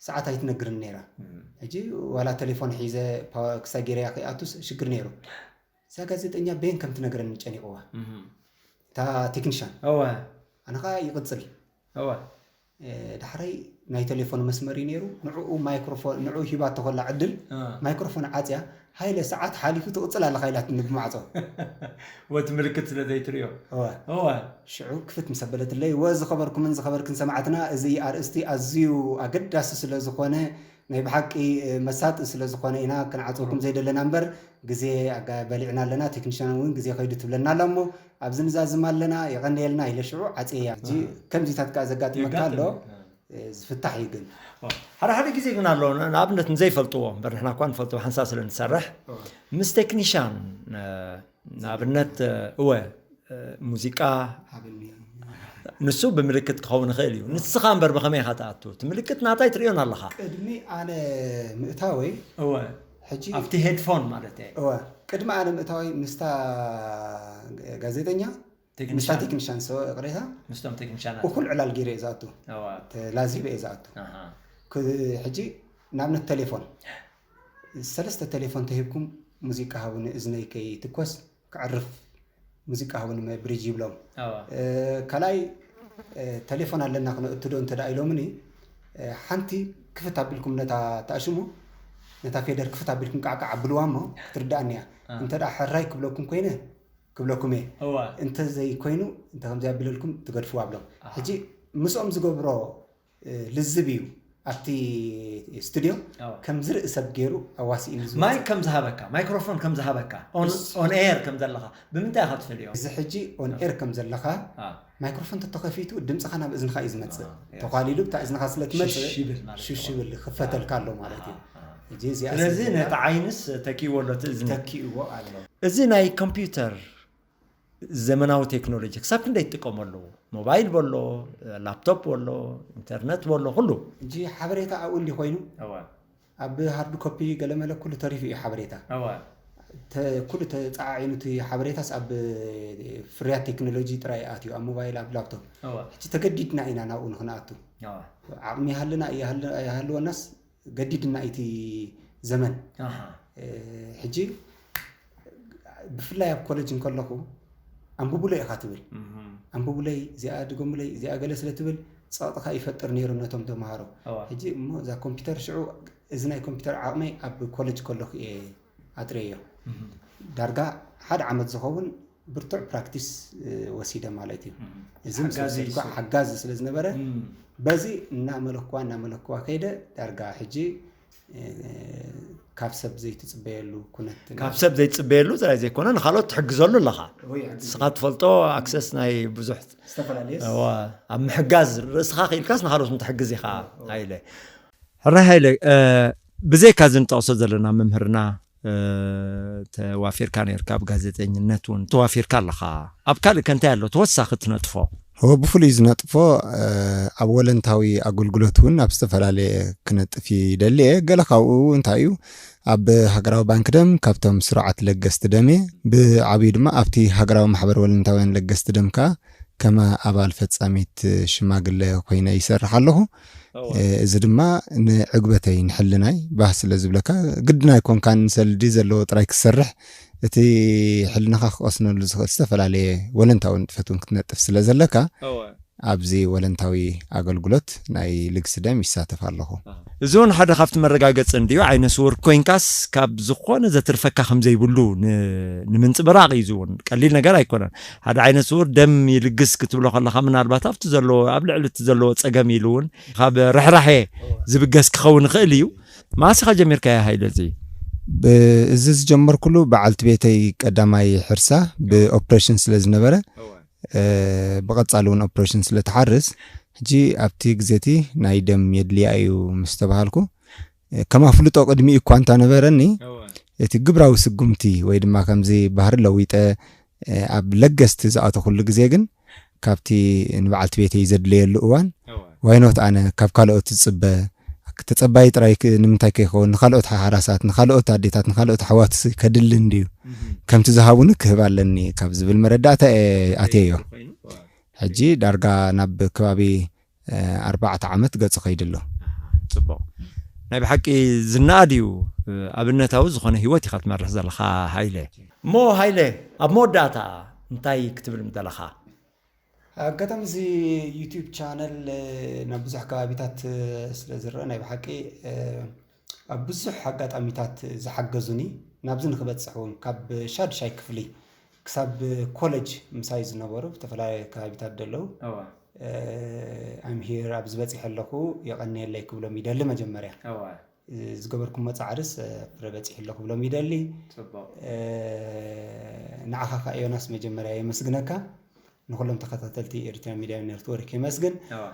ሰዓት ኣይትነግርን ነይራ። እም። ሕጂ ዋላ ቴሌፎን ሒዘ ፓ-፣ ክሳይ ገይረያ ከይኣቱስ ሽግር ነይሩ። እዛ ጋዜጠኛ ቤን ከም ትነግረኒ ጨኒቕዋ። እም። እታ ቴክኒሻን። እወ። ኣነ ኸዓ ይቕጽል። እወ። እ፣ ዳሕራይ ናይ ቴሌፎን መስመር እዩ ነይሩ። ንዕኡ ማይክሮፎን፣ ንዕኡ ሂባቶ ከላ ዕድል፣ እ። ማይክሮፎን ዓጽያ፣ "ሃይለ፣ ሰዓት ሓሊፉ ትቕጽል ኣለኻ" ኢላትኒ ብማዕጾ። ወቲ ምልክት ስለ ዘይትርእዮ። እወ። እወ። ሽዑ ክፍት ምስ ኣበለትለይ፣ "ወ ዝኸበርኩምን ዝኸበርክን ሰማዕትና፣ እዚ ኣርእስቲ ኣዝዩ ኣገዳሲ ስለ ዝኾነ፣ ናይ ብሓቂ፣ እ፣ መሳጢ ስለ ዝኾነ ኢና ክንዓጽወኩም ዘይደለና እምበር፣ ግዜ ኣጋ-፣ በሊዕና ኣለና፣ ቴክኒሻን እውን ግዜ ከይዱ ትብለና ኣላ እሞ፣ ኣብዚ ንዛዝም ኣለና፣ የቐንየልና" ኢለ ሽዑ ዓጽየያ። ሕጂ ከምዚታት ከኣ ዘጋጥመካ ኣሎ። የጋጥም። እ፣ ዝፍታሕ እዩ ግን። ኦ፣ ሓደ ሓደ ግዜ ግን ኣሎ፣ ን-፣ ንኣብነት ንዘይፈልጥዎ፣ እምበር ንሕና እኳ ንፈልጥዎ፣ ሓንሳብ ስለ ንሰርሕ፣ ኦ። ምስ ቴክኒሻን፣ እ፣ ንኣብነት፣ እ፣ እወ፣ እ፣ ሙዚቃ፣ ሃብኒ። ንሱ ብምልክት ክኸውን ይኽእል እዩ። ንስኻ እምበር ብኸመይ ኢኻ ትኣቱ? እቲ ምልክት ናታይ ትርእዮን ኣለኻ። ቅድሚ ኣነ ምእታወይ፣ እወ። ሕጂ ኣብቲ ሄድፎን ማለት እየ። እወ፣ ቅድሚ ኣነ ምእታወይ ምስታ ጋዜጠኛ፣ ቴክኒሻን። ምስታ ቴክኒሻን፣ ሰው ቅሬታ ምስቶም ቴክኒሻናት። እኩል ዕላል ገይረ እየ ዝኣቱ። እወ። ተላዚበ እየ ዝኣቱ። ኣሃ። ክ-፣ ሕጂ ንኣብነት ቴሌፎን፣ ሰለስተ ቴሌፎን ተሂብኩም፣ "ሙዚቃ ሃቡኒ፣ እዝነይ ከይትኮስ፣ ከዕርፍ፣ ሙዚቃ ሃቡኒ፣ መ-፣ ብሪጅ" ይብሎም። እወ። እ፣ ካልኣይ፣ እ፣ ቴሌፎን ኣለና ክነእቱ ዶ እንተ ደኣ ኢሎምኒ፣ እ፣ ሓንቲ ክፍት ኣቢልኩም ነታ ተኣሽሙ፣ ነታ ፌደር ክፍት ኣቢልኩም ቃዕቃዕ ኣብልዋ እሞ ክትርድኣኒ እያ። እ። እንተ ደኣ ሕራይ ክብለኩም ኮይነ፣ ክብለኩም እየ። እወ። እንተ ዘይኮይኑ፣ እንተ ከምዚ ኣቢለልኩም ትገድፍዋ ብሎም። ኣሃ። ሕጂ ምስኦም ዝገብሮ፣ እ፣ ልዝብ እዩ። ኣብቲ ስቱድዮ እወ። ከም ዝርኢ ሰብ ገይሩ ኣዋሲእኒ ዝወጽእ። ማይክ ከም ዝሃበካ፣ ማይክሮፎን ከም ዝሃበካ፣ ኦን፣ እስ- ኦን ኤር ከም ዘለኻ፣ ብምንታይ ኢኻ ትፈልዮ? እዚ ሕጂ ኦን ኤር ከም ዘለኻ፣ አ። ማይክሮፎን ተተኸፊቱ ድምፅኻ ናብ እዝንኻ እዩ ዝመጽእ። አ፣ የስ። ተዃሊሉ ብታ እዝንኻ ስለ ትመጽእ፣ ሽሽ ይብል ማለት ሽሽ እዩ። ይብል፣ ክፈተልካ ኣሎ ማለት እዩ። አ፣ አ። ሕጂ እዚኣ ስለዚ ስለ ነቲ ዓይንስ ተኪእዎ ኣሎ፣ እቲ እዝኒ። ተኪእዎ ኣሎ። እዚ ናይ ኮምፒውተር ዘመናዊ ቴክኖሎጂ ክሳብ ክንደይ ትጥቀመሉ? ሞባይል በሎ፣ ላፕቶፕ በሎ፣ ኢንተርነት በሎ፣ ኩሉ። ሕጂ ሓበሬታ ኣብኡ እንዲ ኮይኑ፣ እወ። ኣብ ሃርድ ኮፒ ገለመለ ኩሉ ተሪፉ እዩ ሓበሬታ። እወ። ተ-፣ ኩሉ ተጻዓዒኑ እቲ ሓበሬታስ ኣብ ፍርያት ቴክኖሎጂ ጥራይ ኣትዩ፣ ኣብ ሞባይል፣ ኣብ ላፕቶፕ። እወ። ሕጂ ተገዲድና ኢና ናብኡ ንኽንኣቱ። እወ። ዓቕሚ ይሃልና ይሃል-፣ ኣይሃልወናስ ገዲድና እቲ ዘመን። ኣሃ። እ፣ ሕጂ ብፍላይ ኣብ ኮሌጅ እንከለኹ፣ "ኣንብቡለይ" ኢኻ ትብል። እህ። "ኣንብቡለይ፣ እዚኣ ድገሙለይ፣ እዚኣ ገለ" ስለ ትብል፣ ጸቕጥኻ ይፈጥር ነይሩ ነቶም ተምሃሮ። እዋ። ሕጂ እሞ እዛ ኮምፒውተር ሽዑ፣ እዚ ናይ ኮምፒውተር ዓቕመይ ኣብ ኮሌጅ ከለኹ እየ ኣጥረዮ። እህ። ዳርጋ ሓደ ዓመት ዝኸውን ብርቱዕ ፕራክቲስ፣ እ፣ ወሲደ ማለት እዩ። እህ። እዚ ምስ ሓጋዚ ወሰድኳ እሱ። ሓጋዚ ስለ ዝነበረ፣ እም። በዚ እናመለክዋ፣ እናመለክዋ ከይደ፣ ዳርጋ ሕጂ፣ እ፣ ካብ ሰብ ዘይትጽበየሉ ኩነት። ካብ ሰብ ዘይትጽበየሉ ጥራይ ዘይኮነ፣ ንኻልኦት ትሕግዘሉ ኣለኻ። ወይ፣ ሕግዝ። ንስኻ ትፈልጦ ኣክሰስ ናይ ብዙሕ ዝተፈላለየስ። እዋ፣ ኣብ ምሕጋዝ ርእስኻ ክኢልካስ ንኻልኦት ትሕግዝ ኢኻ፣ እዋ፣ እዋ። ሃይለ። ሕራይ ሃይለ፣ እ፣ ብዘይካ እዚ ንጠቕሶ ዘለና መምህርና፣ እ፣ ተዋፊርካ ነይርካ፣ ኣብ ጋዜጠኝነት እውን ተዋፊርካ ኣለኻ። ኣብ ካልእ ከ እንታይ ኣሎ ተወሳኺ ትነጥፎ? እወ፣ ብፍሉይ ዝነጥፎ፣ እ፣ ኣብ ወለንታዊ ኣገልግሎት እውን ኣብ ዝተፈላለየ ክነጥፍ ይደሊ እየ። ገለ ካብኡ እንታይ እዩ፣ ኣብ ሃገራዊ ባንክ ደም ካብቶም ስሩዓት ለገስቲ ደም እየ። ብዓብዩ ድማ ኣብቲ ሃገራዊ ማሕበር ወለንታውያን ለገስቲ ደም ከኣ ከም ኣባል ፈጻሚት ሽማግለ ኮይነ ይሰርሕ ኣለኹ። እዚ ድማ ንዕግበተይ፣ ንሕልናይ ባህ ስለ ዝብለካ፣ ግድን ኣይኮንካን ሰልዲ ዘለዎ ጥራይ ክትሰርሕ፣ እቲ ሕልናኻ ክቐስነሉ ዝኽእል ዝተፈላለየ ወለንታዊ ንጥፈት እውን ክትነጥፍ ስለ ዘለካ፣ ኣብዚ ወለንታዊ ኣገልግሎት ናይ ልግሲ ደም ይሳተፍ ኣለኹ። እዚ እውን ሓደ ካብቲ መረጋገፂ እንድዩ። ዓይነ ስውር ኮይንካስ ካብ ዝኾነ ዘትርፈካ ከም ዘይብሉ ን-፣ ንምንፅብራቕ እዩ። እዚ እውን ቀሊል ነገር ኣይኮነን። ሓደ ዓይነ ስውር ደም ይልግስ ክትብሎ ከለኻ፣ ምናልባት ኣብቲ ዘለዎ፣ ኣብ ልዕሊ እቲ ዘለዎ ፀገም ኢሉ እውን ካብ ርሕራሄ ዝብገስ ክኸውን ይኽእል እዩ። መዓስ ኢኻ ጀሚርካዮ ሃይለ እዚ? ብ-፣ እዚ ዝጀመርኩሉ በዓልቲ ቤተይ ቀዳማይ ሕርሳ ብኦፕሬሽን ስለ ዝነበረ፣ እ፣ ብቐጻሊ እውን ኦፕሬሽን ስለ ትሓርስ፣ ሕጂ ኣብቲ ግዜ እቲ ናይ ደም የድልያ እዩ ምስ ተባሃልኩ፣ እ፣ ከም ኣፍልጦ ቅድሚኡ እኳ እንተነበረኒ፣ እቲ ግብራዊ ስጉምቲ ወይ ድማ ከምዚ ባህሪ ለዊጠ፣ እ፣ ኣብ ለገስቲ ዝኣተኹሉ ግዜ ግን፣ ካብቲ ንበዓልቲ ቤተይ ዘድለየሉ እዋን፣ ዋይኖት ኣነ ካብ ካልኦት ዝጽበ፣ ተጸባይ ጥራይ ክ-፣ ንምንታይ ከይኸውን፣ ንኻልኦት ሓራሳት፣ ንኻልኦት ኣዴታት፣ ንኻልኦት ኣሕዋትስ ከድሊ እንድዩ። ከምቲ ዝሃቡኒ ክህብ ኣለኒ ካብ ዝብል መረዳእታ እየ ኣትየዮ። ሕጂ ዳርጋ ናብ ከባቢ፣ እ፣ ኣርባዕተ ዓመት ገጹ ከይዱ ኣሎ። ጽቡቕ። ናይ ብሓቂ ዝነኣድ እዩ። ኣብነታዊ ዝኾነ ህይወት ኢኻ ትመርሕ ዘለኻ ሃይለ። እሞ ሃይለ፣ ኣብ መወዳእታ እንታይ ክትብል ምደለኻ? ኣጋጣሚ እዚ ዩቲዩብ ቻነል፣ እ፣ ናብ ብዙሕ ከባቢታት፣ እ፣ ስለ ዝረአ፣ ናይ ብሓቂ፣ እ፣ ኣብ ብዙሕ ኣጋጣሚታት ዝሓገዙኒ፣ ናብዚ ንክበጽሕ እውን፣ ካብ ሻድሻይ ክፍሊ ክሳብ ኮለጅ ምሳይ ዝነበሩ፣ ብዝተፈላለየ ከባቢታት ዘለዉ፣ እዋ። እ፣ I'm here፣ ኣብዚ በጺሐ ኣለኹ፣ የቐንየለይ ክብሎም ይደሊ መጀመርያ። እዋ። እ፣ ዝገበርኩሞ ጻዕርስ፣ እ፣ ፍረ በጺሑ ኣሎ ክብሎም ይደሊ። ጽቡቕ። እ፣ ንዓኻ ከኣ ዮናስ መጀመርያ የመስግነካ። ንኹሎም ተኸታተልቲ ኤሪትሪያን ሚድያ ኔትወርክ የመስግን። እዋ።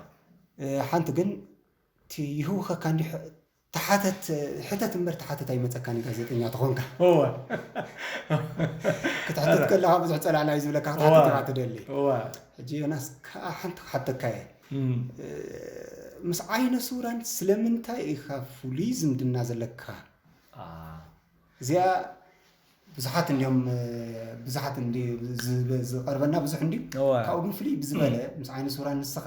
እ፣ ሓንቲ ግን እቲ ይህውኸካ እንዲ ሕ-፣ ተሓተት፣ ሕተት እምበር ተሓተት ኣይመጸካን እዩ ጋዜጠኛ ተኾንካ። እወ። ክትሕተት ከለኻ ብዙሕ ጸላዕላዕ እዩ ዝብለካ፣ ክትሓተት እወ። ኢኻ ትደሊ። እወ። ሕጂ ዮናስ ከኣ ሓንቲ ክሓተካ እየ። እም። እ፣ ምስ ዓይነ ስውራን ስለምንታይ ኢኻ ፍሉይ ዝምድና ዘለካ? አ። እዚኣ ብዙሓት እንድዮም፣ እ፣ ብዙሓት እንዲ-፣ ዝ-፣ ዝቐርበና ብዙሕ እንድዩ። እወ። ካብኡ ግን ፍልይ ብዝበለ፣ ምስ ዓይነ ስውራን ንስኻ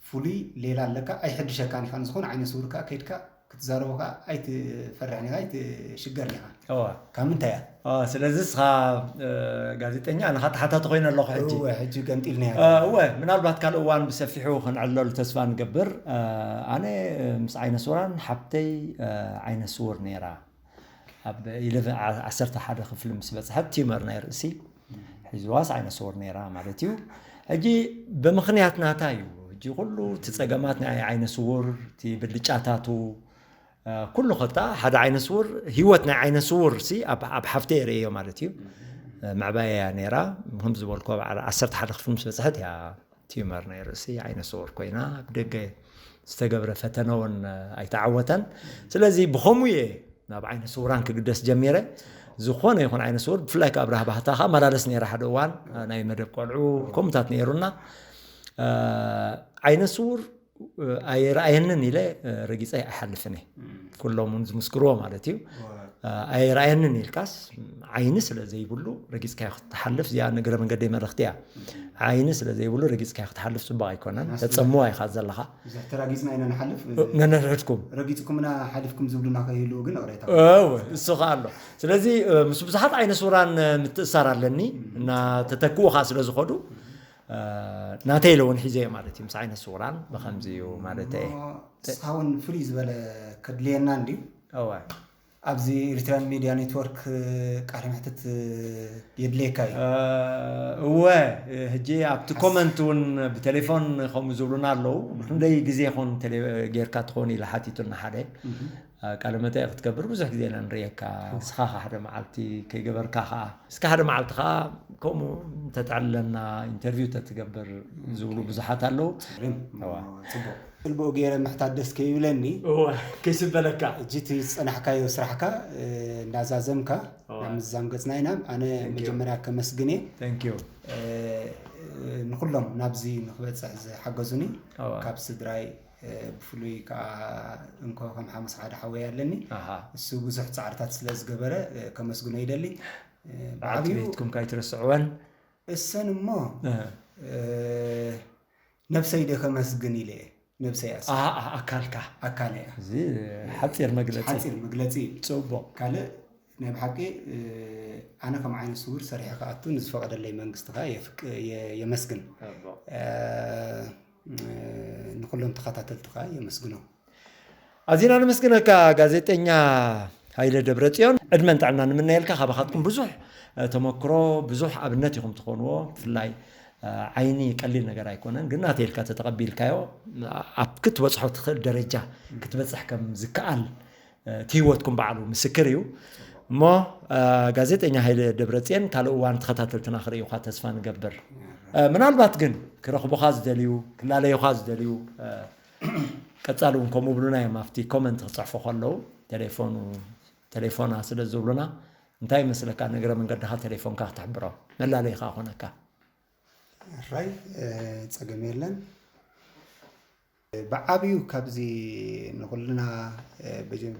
ፍሉይ ሌላ ኣለካ፣ ኣይሕድሸካን ኢኻ። ንዝኾነ ዓይነ ስውር ከኣ ከይድካ ክትዛረቦ ከኣ ኣይትፈርሕን ኢኻ፣ ኣይትሽገርን ኢኻ። እወ። ካብ ምንታይ እያ? እወ፣ ስለዚ ንስኻ፣ እ፣ ጋዜጠኛ፣ ኣነ ኸኣ ተሓታቲ ኮይነ ኣለኹ ሕጂ። እወ፣ ሕጂ ገንጢልናያ። እ፣ እወ፣ ምናልባት ካልእ እዋን ብሰፊሑ ክንዕለሉ ተስፋ ንገብር። እ፣ ኣነ፣ እ፣ ምስ ዓይነ ስውራን ሓብተይ፣ እ፣ ዓይነ ስውር ነይራ። ኣብ ኢለቨን፣ ዓ-፣ ዓሰርተ ሓደ ክፍሊ ምስ በጽሐት ቲመር ናይ ርእሲ ሒዝዋስ ዓይነ ስውር ነይራ ማለት እዩ። ሕጂ ብምኽንያት ናታ እዩ። ሕጂ ኩሉ እቲ ጸገማት ናይ ዓይነ ስውር፣ እቲ ብልጫታቱ፣ እ፣ ኩሉ ኸታ ሓደ ዓይነ ስውር፣ ህይወት ናይ ዓይነ ስውር ሲ ኣብ፣ ኣብ ሓፍተይ የርእዮ ማለት እዩ። እ፣ መዕባየያ ነይራ። ከም ዝበልኩ ኣብ ዓ-፣ ዓሰርተ ሓደ ክፍሊ ምስ በጽሐት እያ ቲመር ናይ ርእሲ ዓይነ ስውር ኮይና፣ ኣብ ደገ ዝተገብረ ፈተነ እውን ኣይተዓወተን። ስለዚ ብኸምኡ እየ ናብ ዓይነ ስውራን ክግደስ ጀሚረ። ዝኾነ ይኹን ዓይነ ስውር፣ ብፍላይ ከኣ ኣብርሃ ባህታ ከኣ መላለስ ነይረ ሓደ እዋን፣ ናይ መደብ ቆልዑ ከምኡታት ነይሩና። እ፣ ዓይነ ስውር፣ እ፣ ኣይረኣየንን ኢለ፣ እ፣ ረጊጸ ኣይሓልፍን እየ። እም። ኩሎም እውን ዝምስክርዎ ማለት እዩ። እወ። እ፣ ኣይረኣየንን ኢልካስ ዓይኒ ስለ ዘይብሉ ረጊጽካዮ ክትሓልፍ፣ እዚኣ ንእግረ መንገደይ መልእኽቲ እያ። እም። ዓይኒ ስለ ዘይብሉ ረጊጽካዮ ክትሓልፍ ጽቡቕ ኣይኮነን። ኣስሊ። ተጸምዋ ኢኻ ዘለኻ። ብዙሕ ተራጊጽና ኢና ንሓልፍ። እ፣ ነንሕድሕድኩም። ረጊጽኩምና ሓሊፍኩም ዝብሉና ከይህልዉ ግን ቅሬታ። እወ፣ እሱ ኸኣ ኣሎ። ስለዚ፣ እ፣ ምስ ብዙሓት ዓይነ ስውራን፣ እ፣ ምትእሳር ኣለኒ። እም። እናተተክኡ ኸኣ ስለ ዝኸዱ፣ እ፣ ናተይ ኢለ እውን ሒዘዮ ማለት እዩ። ምስ ዓይነ ስውራን ብኸምዚ እዩ ማለተይ። እሞ ንስኻ እውን ፍልይ ዝበለ ከድልየና እንድዩ። እወ። ኣብዚ ኤሪትሪያን ሚድያ ኔትወርክ ቃለ መሕትት የድልየካ እዩ። እ፣ እወ፣ ሕጂ ኣብቲ ኣስ- ኮመንት እውን ብቴሌፎን ከምኡ ዝብሉና ኣለዉ። ክንደይ ግዜ ይኾን ቴሌ-፣ ጌርካ ትኾን ኢለ ሓቲቱና ሓደ። እህ። እ፣ ቃለ መጠይቕ ክትገብር ብዙሕ ግዜ ኢና ንርእየካ። እወ። ንስኻ ኸዓ ሓደ መዓልቲ ከይገበርካ ኸዓ፣ እስከ ሓደ መዓልቲ ኸዓ ከምኡ እንተተዕልለና፣ ኢንተርቪው ተትገብር ዝብሉ ብዙሓት ኣለዉ። ሪም፣ እወ። ጽቡቕ። ጽልብኡ ገይረ ምሕታት ደስ ከይብለኒ። እወ፣ ከይስበለካ። ሕጂ እቲ ዝጸናሕካዮ ስራሕካ፣ እ፣ እንዳዛዘምካ፣ እወ። ናብ ምዝዛም ገጽና ኢና። ኣነ Thank you። መጀመርያ ከመስግን እየ። Thank you። እ፣ ንኹሎም ናብዚ ንክበጽሕ ዝሓገዙኒ፣ እወ። ካብ ስድራይ፣ ብፍሉይ ከዓ እንኮ ከም ሓሙስ ሓደ ሓወይ ኣለኒ። እሱ ብዙሕ ፃዕርታት ስለ ዝገበረ ከመስግኖ ይደሊ። ብዓቲ ቤትኩም ካይትረስዕወን። እሰን እሞ ነብሰይ ደ ከመስግን ኢለ እየ። ነብሰይ ኣስ ኣካልካ ኣካል እያ። እዚ ሓፂር መግለፂ። ሓፂር መግለፂ። ፅቡቅ። ካልእ ናይ ብሓቂ ኣነ ከም ዓይነ ስውር ሰሪሐ ክኣቱ ንዝፈቐደለይ መንግስቲ ከዓ የመስግን። ንኩሎም ተኸታተልቲ ከዓ የመስግኖም። ኣዚና ነመስግነካ ጋዜጠኛ ሃይለ ደብረፅዮን፣ ዕድመን ጥዕና ንምነየልካ። ካባኻትኩም ብዙሕ ተመክሮ፣ ብዙሕ ኣብነት ኢኹም ትኾንዎ። ብፍላይ ዓይኒ ቀሊል ነገር ኣይኮነን፣ ግን ናተይ ኢልካ ተተቐቢልካዮ ኣብ ክትበፅሖ ትኽእል ደረጃ ክትበፅሕ ከም ዝከኣል እቲ ህይወትኩም ባዕሉ ምስክር እዩ። እሞ ጋዜጠኛ ሃይለ ደብረፅዮን ካልእ እዋን ተኸታተልትና ክርእዩኻ ተስፋ ንገብር። ምናልባት ግን ክረኽቡኻ ዝደልዩ፣ ክላለዩኻ ዝደልዩ ቀፃሊ እውን ከምኡ ብሉና እዮም ኣብቲ ኮመንት ክፅሕፉ ከለዉ ቴሌፎኑ ቴሌፎና ስለ ዝብሉና እንታይ ይመስለካ? ንእግረ መንገድኻ ቴሌፎንካ ክትሕብሮም መላለይኻ ኮነካ። ራይ ጸገም የለን። ብዓብዩ ካብዚ ንኩልና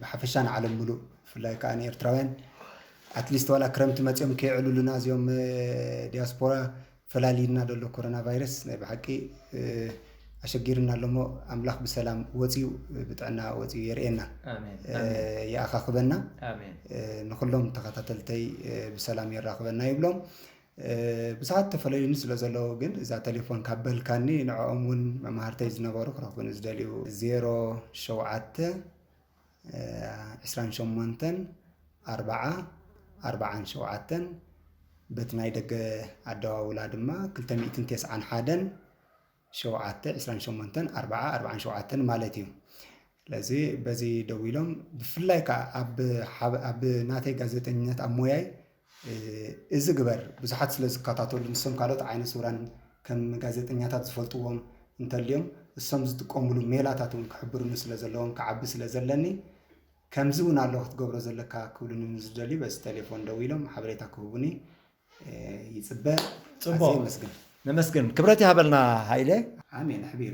ብሓፈሻ ንዓለም ሙሉእ ብፍላይ ከዓ ንኤርትራውያን ኣትሊስት ዋላ ክረምቲ መፅኦም ከይዕሉሉና እዚኦም ዲያስፖራ ፈላሊና ዘሎ ኮሮና ቫይረስ ናይ ብሓቂ ኣሸጊርና ኣሎ እሞ ኣምላኽ ብሰላም ወፂኡ ብጥዕና ወፂኡ የርእየና። ይኣኻኽበና። ንኩሎም ተኸታተልተይ ብሰላም የራኽበና ይብሎም። ብዙሓት ተፈለዩኒ ስለ ዘለዉ ግን እዛ ቴሌፎን ካብ በልካኒ ንዕኦም እውን መማህርተይ ዝነበሩ ክረኽቡኒ ዝደልዩ ዜሮ ሸውዓተ ዕስራን ሸሞንተን ኣርባዓ ኣርባዓን ሸውዓተን በቲ ናይ ደገ ኣደዋውላ ድማ ክልተ ሚእትን ተስዓን ሓደን ሸውዓተ ዕስራን ሸሞንተን ኣርባዓ ኣርባዓን ሸውዓተን ማለት እዩ። ስለዚ በዚ ደዊሎም ብፍላይ ከዓ ኣብ ናተይ ጋዜጠኝነት ኣብ ሞያይ እዚ ግበር ብዙሓት ስለ ዝከታተሉ ንሶም ካልኦት ዓይነ ስውራን ከም ጋዜጠኛታት ዝፈልጥዎም እንተልዮም እሶም ዝጥቀምሉ ሜላታት እውን ክሕብሩኒ ስለ ዘለዎም ክዓቢ ስለ ዘለኒ ከምዚ እውን ኣሎ ክትገብሮ ዘለካ ክብሉኒ ንዝደልዩ በዚ ቴሌፎን ደዊሎም ሓበሬታ ክህቡኒ ይፅበ። ፅቡቅ። ነመስግን። ክብረት ይሃበልና ሃይለ። ኣሜን። ኣሕቢሩ።